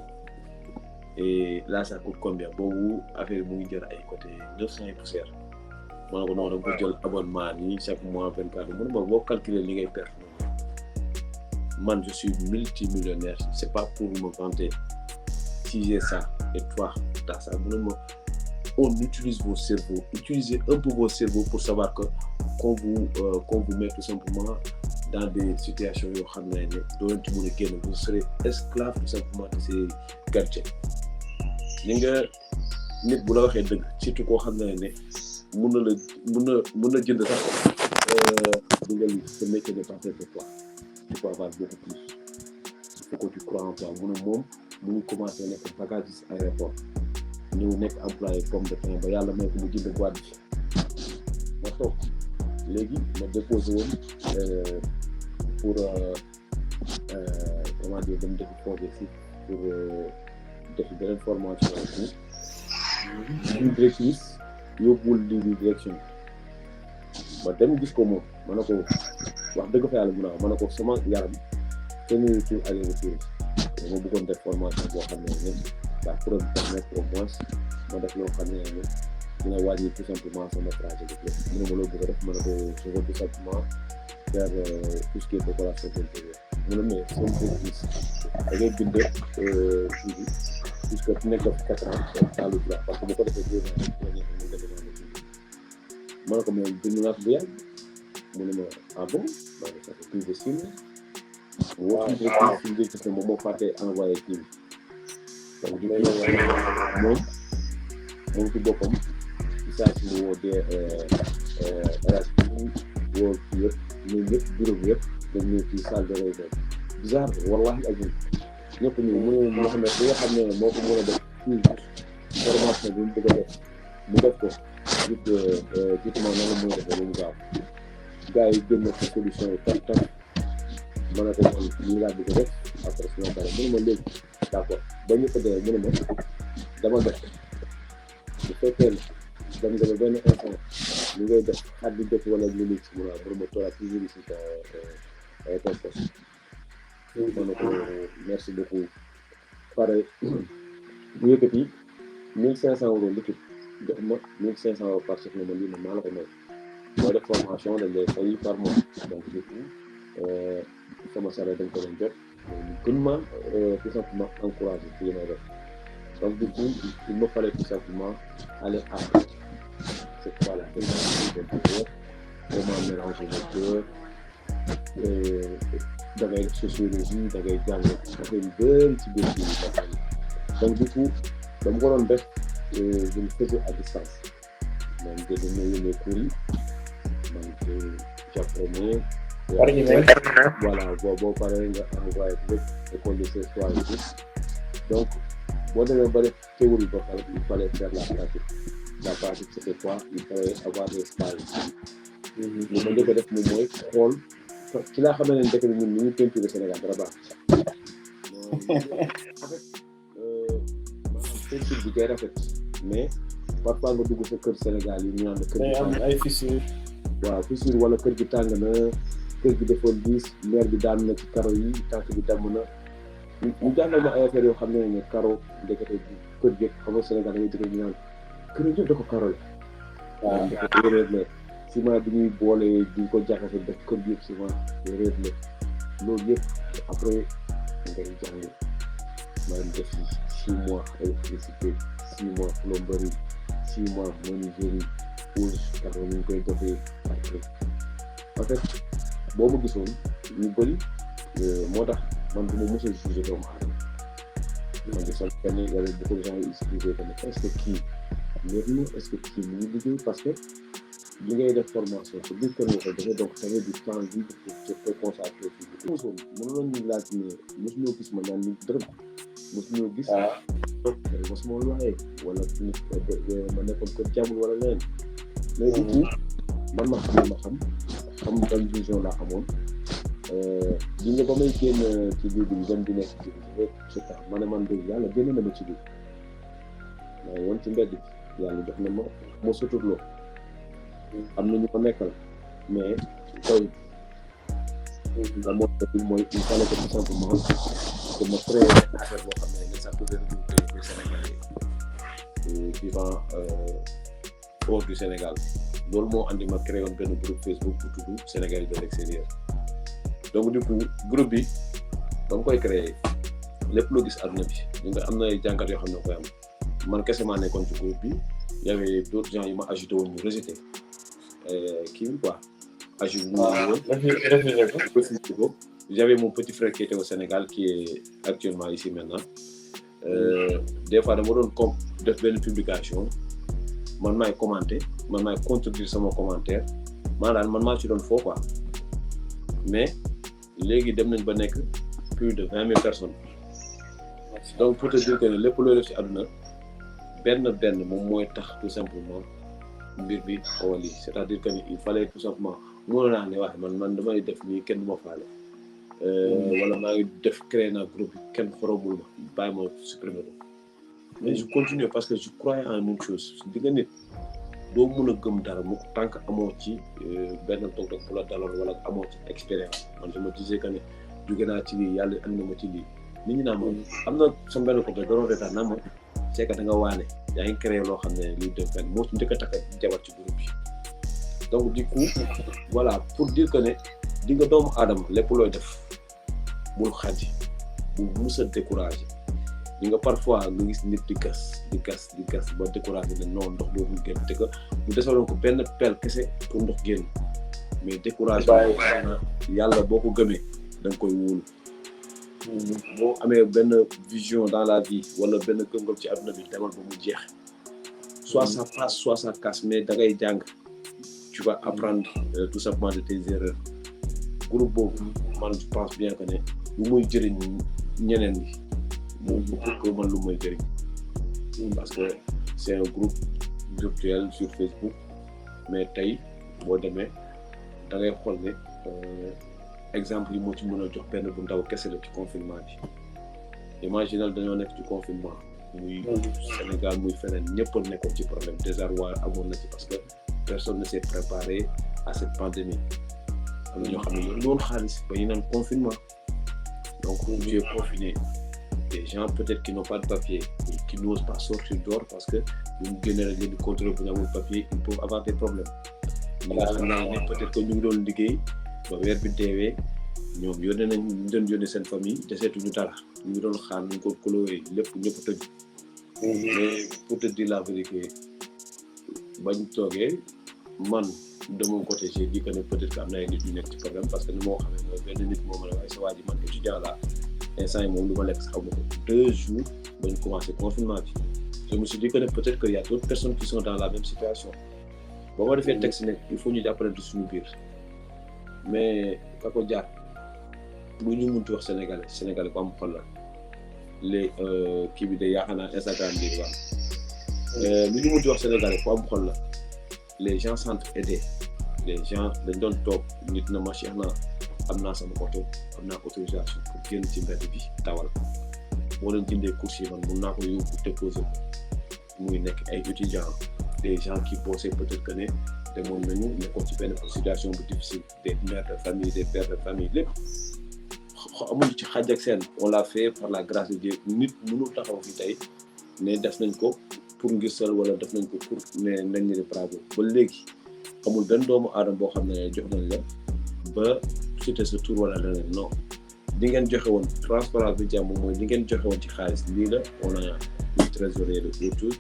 et là ça coûte combien boobu affaire mu ngi jël ay côté 900 et poussière ma ne ko non da nga ko jël abonnement nii chaque mois 24 mu ne ma boo calculer li ngay perte man je suis multimillionnaire c'est pas pour me vanter si j'ai ça et toi t'as ça mu ne ma on utilise vos cerveaux utilisez un peu vos cerveaux pour savoir que qu'on vous met tout simplement dans des situations yoo xam ne doo leen ci mën a génn vous serez esclave tout simplement de ces gadgets ni nga nit bu la waxee dëgg surtout koo xam ne mun na jënd sax di nga li ce métier n'est pas fait pour toi tu peux avoir beaucoup plus il faut que tu crois en toi mu ne moom mu ngi commencé nekk bagagiste aéroport ñëw nekk employé pomme de terre ba yàlla may ko mu jënd boîte bi ma toog léegi ma déposé woon pour comment dire dem defi projet si pour defi beneen formation bi une directrice yóbbuwul lii di direction ma dem gis ko moom ma ne ko wax dëgg fa yàlla mun naa ma ne ko sama yaram tenir ci aller-retour ma bëggoon def formation boo xam ne ça pourrait me permettre au moins ma def loo xam ne dina wàññi tout simplement sama trajet de plus mu ne ma loo bëgg a def ma ne ko je veux tout simplement faire tout ce qui est décoration intérieure mu ne mais sama directrice da ngay bind puisque tu nekk def 4 ans dans le droit parce que bu ko defee 2 ans rek mu nga demandé ma ne ko mais bind naa ko bu yàgg mu ne ma ah bon ma ne ça fait plus de 6 mois waaw suñu directrice moom moo fàtte envoyé kii donc du coup moom ci boppam saa si mu woo dee woo kii yëpp ñoom ñëpp bureau bi yëpp dañ ñëw ci salle de réunion bizarre wallahi ak ñëpp ñu mu ne moo xam ne li nga xam ne moo ko mën a def formation bi mu bëgg a def mu def ko justement nan la mën a defee lu mu gaaw gars yi génn ci solution yi tam ma ne ko man lii laa bëgg a def après si pare mu ne ma léegi d'accord ba ñu ko dee mu ne ma dama def bu fekkee ne dem nga ba benn instant li ngay def xat di def wala lu lu ci mun a vraiment toola toujours si ton poste ma ne ko merci beaucoup pare bu yëkkati 1500 € l'équipe jox ma 1500 € par semaine ma lii ma maa la ko may boo def formation dañ lay fay par mois donc du coup sama salaire dañ ko doon jot gën ma tout simplement encouragé ci li may def donc du coup il me fallait tout simplement aller apprendre c'est quoi la décoration intérieure, comment mélanger les couleurs da ngay sociologie da ngay jàng affaire yu bëri ci biir kii donc du coup dama ko doon def je le faisais à distance man de donner les cours yi donc j'apprenais voilà boo paree nga envoyé lépp école de ce et tout donc boo demee ba def théorie ba pare il fallait faire la pratique. La pratique c'était quoi? Il fallait avoir des stages. li ma njëkk a def moom mooy xool ci laa xam ne dëkk bi ñun ñu peinture Sénégal dara baax en fait maanaam peinture bi day rafet mais parfois nga dugg sa kër Sénégal yi ñu naan kër gi am ay fissure waaw fissure wala kër gi tàng na kër gi defoon diis leer bi daan na ci karo yi tànk bi damm na ñu jàngal ma ay affaire yoo xam ne karo ndekete kër gi xam nga Sénégal da ngay dëkk ñu naan kër yëpp da ko karo la waaw ndekete réer la ciment bi ñuy boole di ko jaxase def kër gi yëpp ciment réer la loolu yëpp après ngay jàng maanaam def 6 mois électricité 6 mois plomberie 6 mois menuiserie pose karo ñu koy defee après en fait boo ma gisoon ñu bëri moo tax man du ma mos a jugé doomu aadama man de sol kenn y avait beaucoup de gens qui expliquaient que est-ce que kii léegi na est-ce que kii mu ngi liggéey parce que li ngay def formation ci biir kër nga koy defee donc ça veut du temps libre pour te consacrer ci biir mosoon mënoon ñu laaj ne mosuñoo gis ma naan nit dërëm mosuñoo gis mosuma waxee wala nit ma nekkoon kër jàmbur wala leneen mais du coup man ma xam ban vision laa amoon di nga ba may génn ci biir bi dem di nekk ci biir ma ne man de yàlla génn na ma ci biir waaye woon ci mbedd bi yàlla jox na ma suturloo am na ñu ko nekkal mais taw la moo tax mooy il fallait que tout simplement que ma créé affaire boo xam ne ça pouvait regrouper les Sénégalais vivant hors du Sénégal loolu moo andi ma créé woon benn groupe Facebook bu tudd Sénégalais de l'extérieur donc du coup groupe bi ba nga koy créé lépp loo gis àdduna bi nga am na ay jàngat yoo xam ne koy am man kese maa nekkoon ci groupe bi y avait d'autres gens yi ma ajouté woon ñu rejeté kii bi quoi âge bu refusé ko. J'avais mon petit frère qui était au Sénégal qui est actuellement ici maintenant. Des fois dama doon def benn publication man maay commenter man maay contredire sama commentaire man maa ci doon foo quoi mais léegi dem nañ ba nekk plus de 20 000 personnes donc pour te dire que lépp looy def ci àdduna benn moom mooy tax tout simplement mbir bi xawal yi c'est-à-dire que il fallait tout simplement mënoon naa ne wax man damay def nii kenn du ma faale wala maa ngi def créer naa groupe bi kenn xoromul ma bàyyi ma supprimer ko mais je continue parce que je croyais en une chose di nga nit doo mën a gëm dara mu tant que amoo ci benn toog bu la daloon wala amoo ci expérience man je me disais que ne jóge naa ci lii yàlla andi na ma ci lii nit ñi naa ma am na sama benn côté doon retaan naa ma c'est que da nga waane yaa ngi créé loo xam ne lii def benn moo njëkk a takk jabar ci groupe bi donc du coup voilà pour dire que ne di nga doomu aadama lépp looy def bul xaddi bul mus a découragé di nga parfois nga gis nit di gas ba découragé ne non ndox dootul génn te que ñu desaloon ko benn pelle kese pour ndox génn mais découragé yàlla boo ko gëmee da nga koy wóolu boo amee benn vision dans la vie wala benn gëm-gëm ci àdduna bi demal ba mu jeex soit ça passe soit ça casse mais da ngay jàng tu vas apprendre tout simplement de tes erreurs groupe boobu man je pense bien que ne lu muy jëriñ ñeneen ñi moom beaucoup que man lu muy jëriñ parce que c'est un groupe virtuel sur Facebook mais tey boo demee da ngay xool ne exemple yi moo ci mën a jox benn bu ndaw kese la ci confinement bi imaginal dañoo nekk ci confinement muy Sénégal muy feneen ñëpp a nekkoon ci problème désarroi amoon na ci parce que personne ne s'est préparé à cette pandémie am na ñoo xam ne yow loolu xaalis ba ñu naan confinement donc tu es confiné des gens peut-être qui n'ont pas de papier et qui n'osent pas sortir dehors parce que bu ñu génnee rek leen di contrôler bu ñu amul papier ils peuvent avoir des problèmes ñi nga xam ne peut-être que ñu ngi doon liggéey ba weer bi deewee ñoom yónnee nañ ñu doon yónnee seen famille deseetuñu dara ñu ngi doon xaar ñu ko coloré lépp ñëpp tëj mais pour te dire la vérité bañ toogee man de mon côté j'ai dit que ne peut-être que am na ay nit ñu nekk ci problème parce que ni moo xamee mooy benn nit moo mën a waaye sa waa ji man étudiant la instant yi moom lu ma lekk sax xamu ko 2 jours bañ commencé confinement bi je me suis dit que ne peut-être que y a d'autres personnes qui sont dans la même situation ba ma defee texte ne il faut ñu jàppalante suñu biir mais KACODIAR lu ñu mënti wax sénégalais bu am xol la les kii bi de yaakaar naa Instagram bi di wax lu ñu mënti wax sénégalais bu am xol la les gens s'entraident les gens dañ doon toog nit na ma Cheikhna am naa sama oto am naa autorisation pour génn ci mbedd bi tawal boo leen jëndee course yi man mun naa ko yóbbu déposer ko muy nekk ay étudiants des gens qui bossaient peut-être que ne demoon nañu nekkoon ci benn situation bu difficile des mères de famille des pères de famille lépp amuñu ci xaj ak seen on l'a fait par la grâce de Dieu nit mënul taxaw fi tey ne def nañ ko pour ngisal wala def nañ ko pour ne nañ ne bravo ba léegi amul benn doomu aadama boo xam ne jox nañ la ba cité sa tour wala leneen non di ngeen joxe woon transparence bi jàmm mooy di ngeen joxe woon ci xaalis lii la on a une trésorier de retour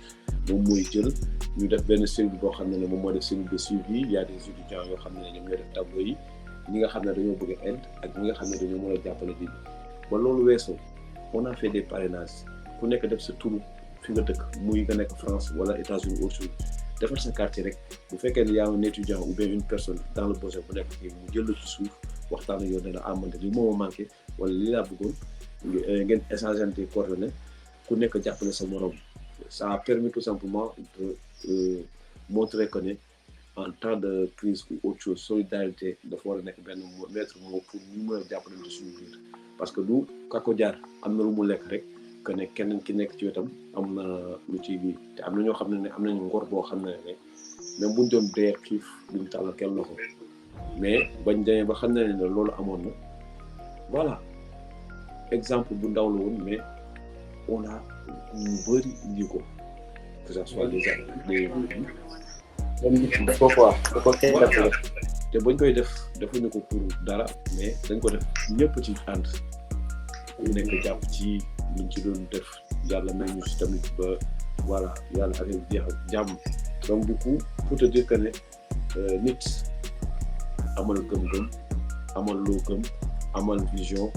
moom mooy jël ñu def benn cellule boo xam ne moom moo def cellule de suivi il y a des étudiants yoo xam ne ñoom ñoo def tableau yi ñi nga xam ne dañoo bëgg a aide ak ñi nga xam ne dañoo mën a jàppale di ba loolu weesoo on a fait des parrainages ku nekk def sa turu fi nga dëkk muy nga nekk France wala États-Unis autre chose defal sa quartier rek bu fekkee ne y a un étudiant ou bien une personne dans le besoin bu nekk fii mu jël la ci suuf waxtaan ak yow ne la amante li moo ma manqué wala li laa bëggoon ngeen échanger des coordonnées ku nekk jàppale sa morom ça a permis tout simplement de montrer que ne en temps de crise ou autre chose solidarité dafa war a nekk benn maître mot pour ñu mën a jàppale ci suñu biir parce que du KACODIAR am na lu mu lekk rek que ne keneen ki nekk ci wetam am na lu ciy lii te am na ñoo xam ne am nañu ngor boo xam ne même buñ doon dee xiif duñ tàllal kenn loxo mais bañ demee ba xam ne loolu amoon na voilà exemple bu ndaw la woon mais on a ñu bëri indi ko que ça soit des te bañ koy def defuñu ko pour dara mais dañ ko def ñëpp ci ànd ñu nekk jàpp ci liñ ci doon def yàlla may ñu si tamit ba voilà yàlla affaire jeexal jàmm donc du coup pour te dire que ne nit amal gëm-gëm amal loo gëm amal vision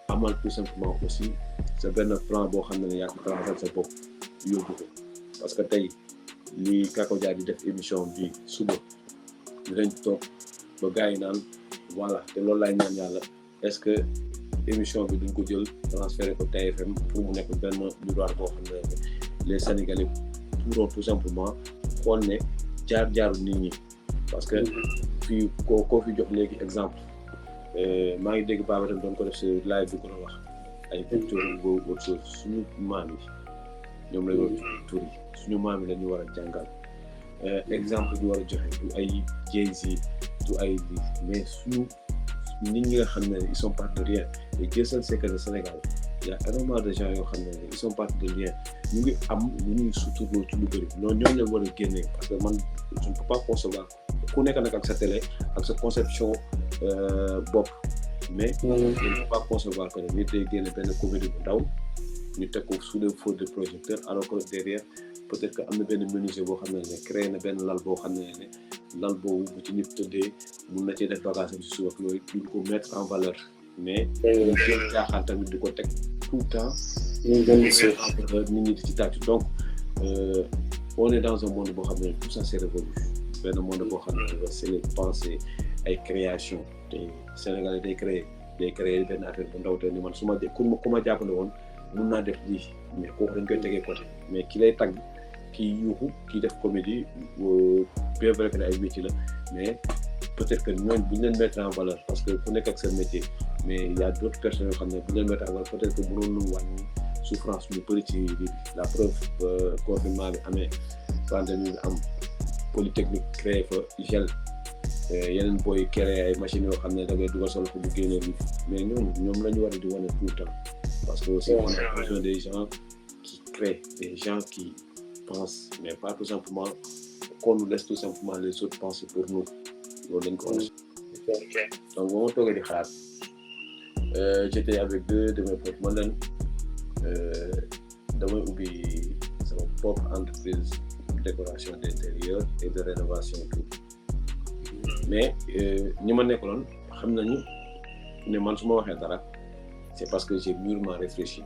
amal tout simplement aussi sa benn plan boo xam ne yaa ko traversé sa bopp yóbbu ko parce que tey li KACODIAR di def émission bi suba dinañ toog ba gars yi naan voilà te loolu laay ñaan yàlla est-ce que émission bi duñ ko jël transféré ko TFM pour mu nekk benn miroir boo xam ne les Sénégalais pourront tout simplement xool ne jaar-jaaru nit ñi parce que fii koo fi jox léegi exemple maa ngi dégg Baba tam doon ko def si live bi ko doon wax ay culture boo autre chose suñu maam yi ñoom la yor tur yi suñu maam yi la ñu war a jàngal exemple bi war a joxe du ay Jay-Z du ay lii mais suñu nit ñi nga xam ne ils sont pas de rien et Dieu seul sait que le Sénégal il y a énormément de gens yoo xam ne ils sont pas de rien ñu ngi am lu ñuy suturloo ci lu bëri non ñooñu la war a génnee parce que man je ne peux pas concevoir ku nekk nag ak sa télé ak sa conception bopp mais je ne peux pas concevoir que nit day génne benn comédie bu ndaw ñu teg ko sous le feu de projecteur alors que derrière peut-être que am na benn menuisier boo xam ne créé na benn lal boo xam ne lal boobu bu ci nit tëddee mun na cee def bagage ci suuf ak yooyu duñ ko mettre en valeur mais ñu jël caaxaan tamit di ko teg tout le temps nit ñi di ci tàcc donc on est dans un monde boo xam ne tout ça c'est révolu benn monde boo xam ne c'est les pensées ay création te Sénégalais day créer benn affaire bu ndaw te ni man su ma ku ma jàppale woon mun naa def lii mais kooku dañ koy tegee côté mais ki lay tagg kii yuuxu kii def comédie bien vrai que ay métier la mais peut-être que ñooñu bu ñu leen mettre en valeur parce que ku nekk ak sa métier mais il y a d'autres personnes yoo xam ne bu ñu leen mettre en valeur peut-être que mënoon nañu wàññi souffrance lu bëri ci la preuve confinement bi amee pandémie bi am polytechnique créé fa gel yeneen booy créé ay machines yoo xam ne da ngay dugal sa loxo bu génnee li mais ñoom la ñu war a di wane tout le temps parce que aussi on a besoin des gens qui créent des gens qui pensent mais pas tout simplement qu'on nous laisse tout simplement les autres penser pour nous loolu lañ ko wax donc ba ma toogee di xalaat j'étais avec deux de mes potes man leen damay ubbi sama propre entreprise décoration d'intérieur et de rénovation tout mais ñi ma nekkaloon xam nañu ne man su ma waxee dara c'est parce que j'ai mûrement réfléchi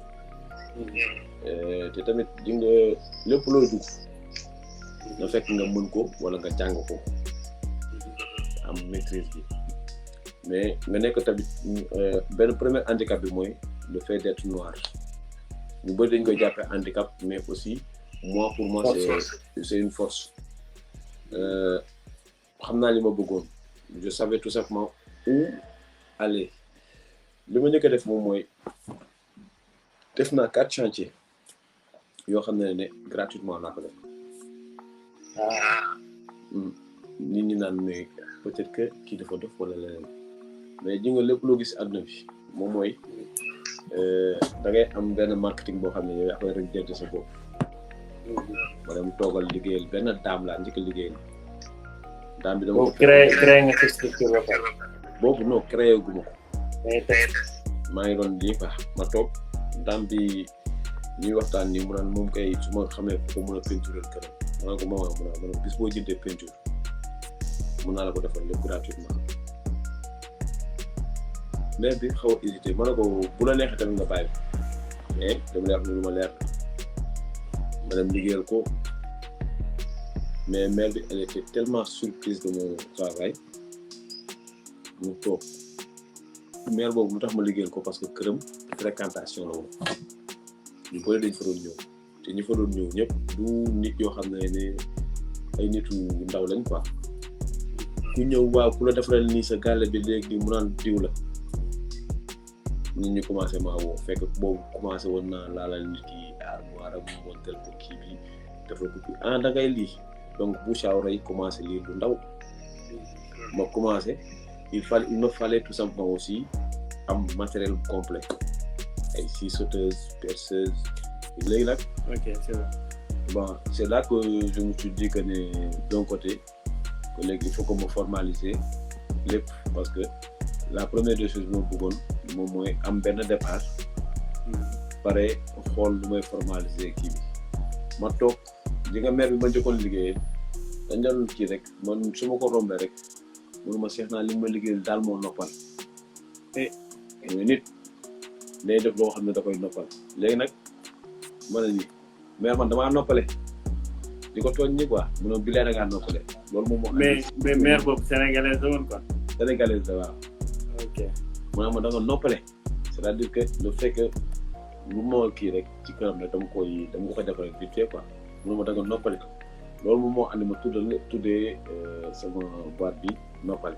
te tamit di nga lépp looy dugg na fekk nga mën ko wala nga jàng ko am maîtrise bi mais nga nekk tamit benn premier handicap bi mooy le fait d'être noir ñu bëri dañ koy jàppee handicap mais aussi moi pour moi c'est une force xam naa li ma bëggoon je savais tout simplement où aller li ma njëkk a def moom mooy def naa 4 chantiers yoo xam ne gratuitement laa ko def nit ñi naan mais peut-être que kii dafa dof wala leneen mais ji nga lépp loo gis àdduna bi moom mooy da ngay am benn marketing boo xam ne yow yaa koy rek jënd sa bopp ma dem toogal liggéeyal benn daam laa njëkk a liggéeyal daam bi dama ko créé nga ci structure ba pare boobu non créé gu ma ko maa ngi doon lii quoi ma toog daam bi ñuy waxtaan ni mu naan moom kay su ma xamee ko mën a peinture këram ma ne ko mun a bis boo jëndee peinture mun naa la ko defal lépp gratuitement mais bi xaw a hésité ma ne ko bu la neexee tamit nga bàyyi mais dama lay wax ni lu ma leer ma dem liggéeyal ko mais mère bi elle était tellement surprise de mon travail mu toog mère boobu lu tax ma liggéeyal ko parce que këram fréquentation la woon ñu bëri dañ fa doon ñëw te ñi fa doon ñëw ñëpp du nit yoo xam ne ay nitu ndaw lañ quoi ku ñëw waaw ku la defaral nii sa gàlle bi léegi mu naan diw la nit ñi commencé maa woo fekk boobu commencé woon naa laalal nit yi armoire am montel ko kii bi defal ko kii da ngay lii donc bouche à oreille commencé lii lu ndaw ma commencé il me fallait tout simplement aussi am matériel complet ay scie sauteuse perceuse léegi nag ok c'est bon bon c'est là que je me suis dit que d'un côté que léegi il faut que me formaliser lépp parce que la première des choses ma bëggoon moom mooy am benn départ pare xool lu may formaliser kii bi ma toog di nga mère bi ma njëkkoon liggéeyee dañ doon kii rek man su ma ko rombee rek munuma Cheikhna li ma liggéeyal daal moo noppal mais nit day def loo xam ne da koy noppal léegi nag ma ne nii mais man damaa noppale di ko tooñ ñi quoi mu ne bilaay da ngaa noppale loolu moom moo mais mère boobu sénégalaise la woon quoi. sénégalaise la waaw ok mu ne ma da nga noppale c'est-à-dire que le fait que lu ma kii rek ci kanam rek dama ko defal rek vite fait quoi mu ne ma da nga noppale loolu moom moo andi ma tuddee sama boîte bi noppale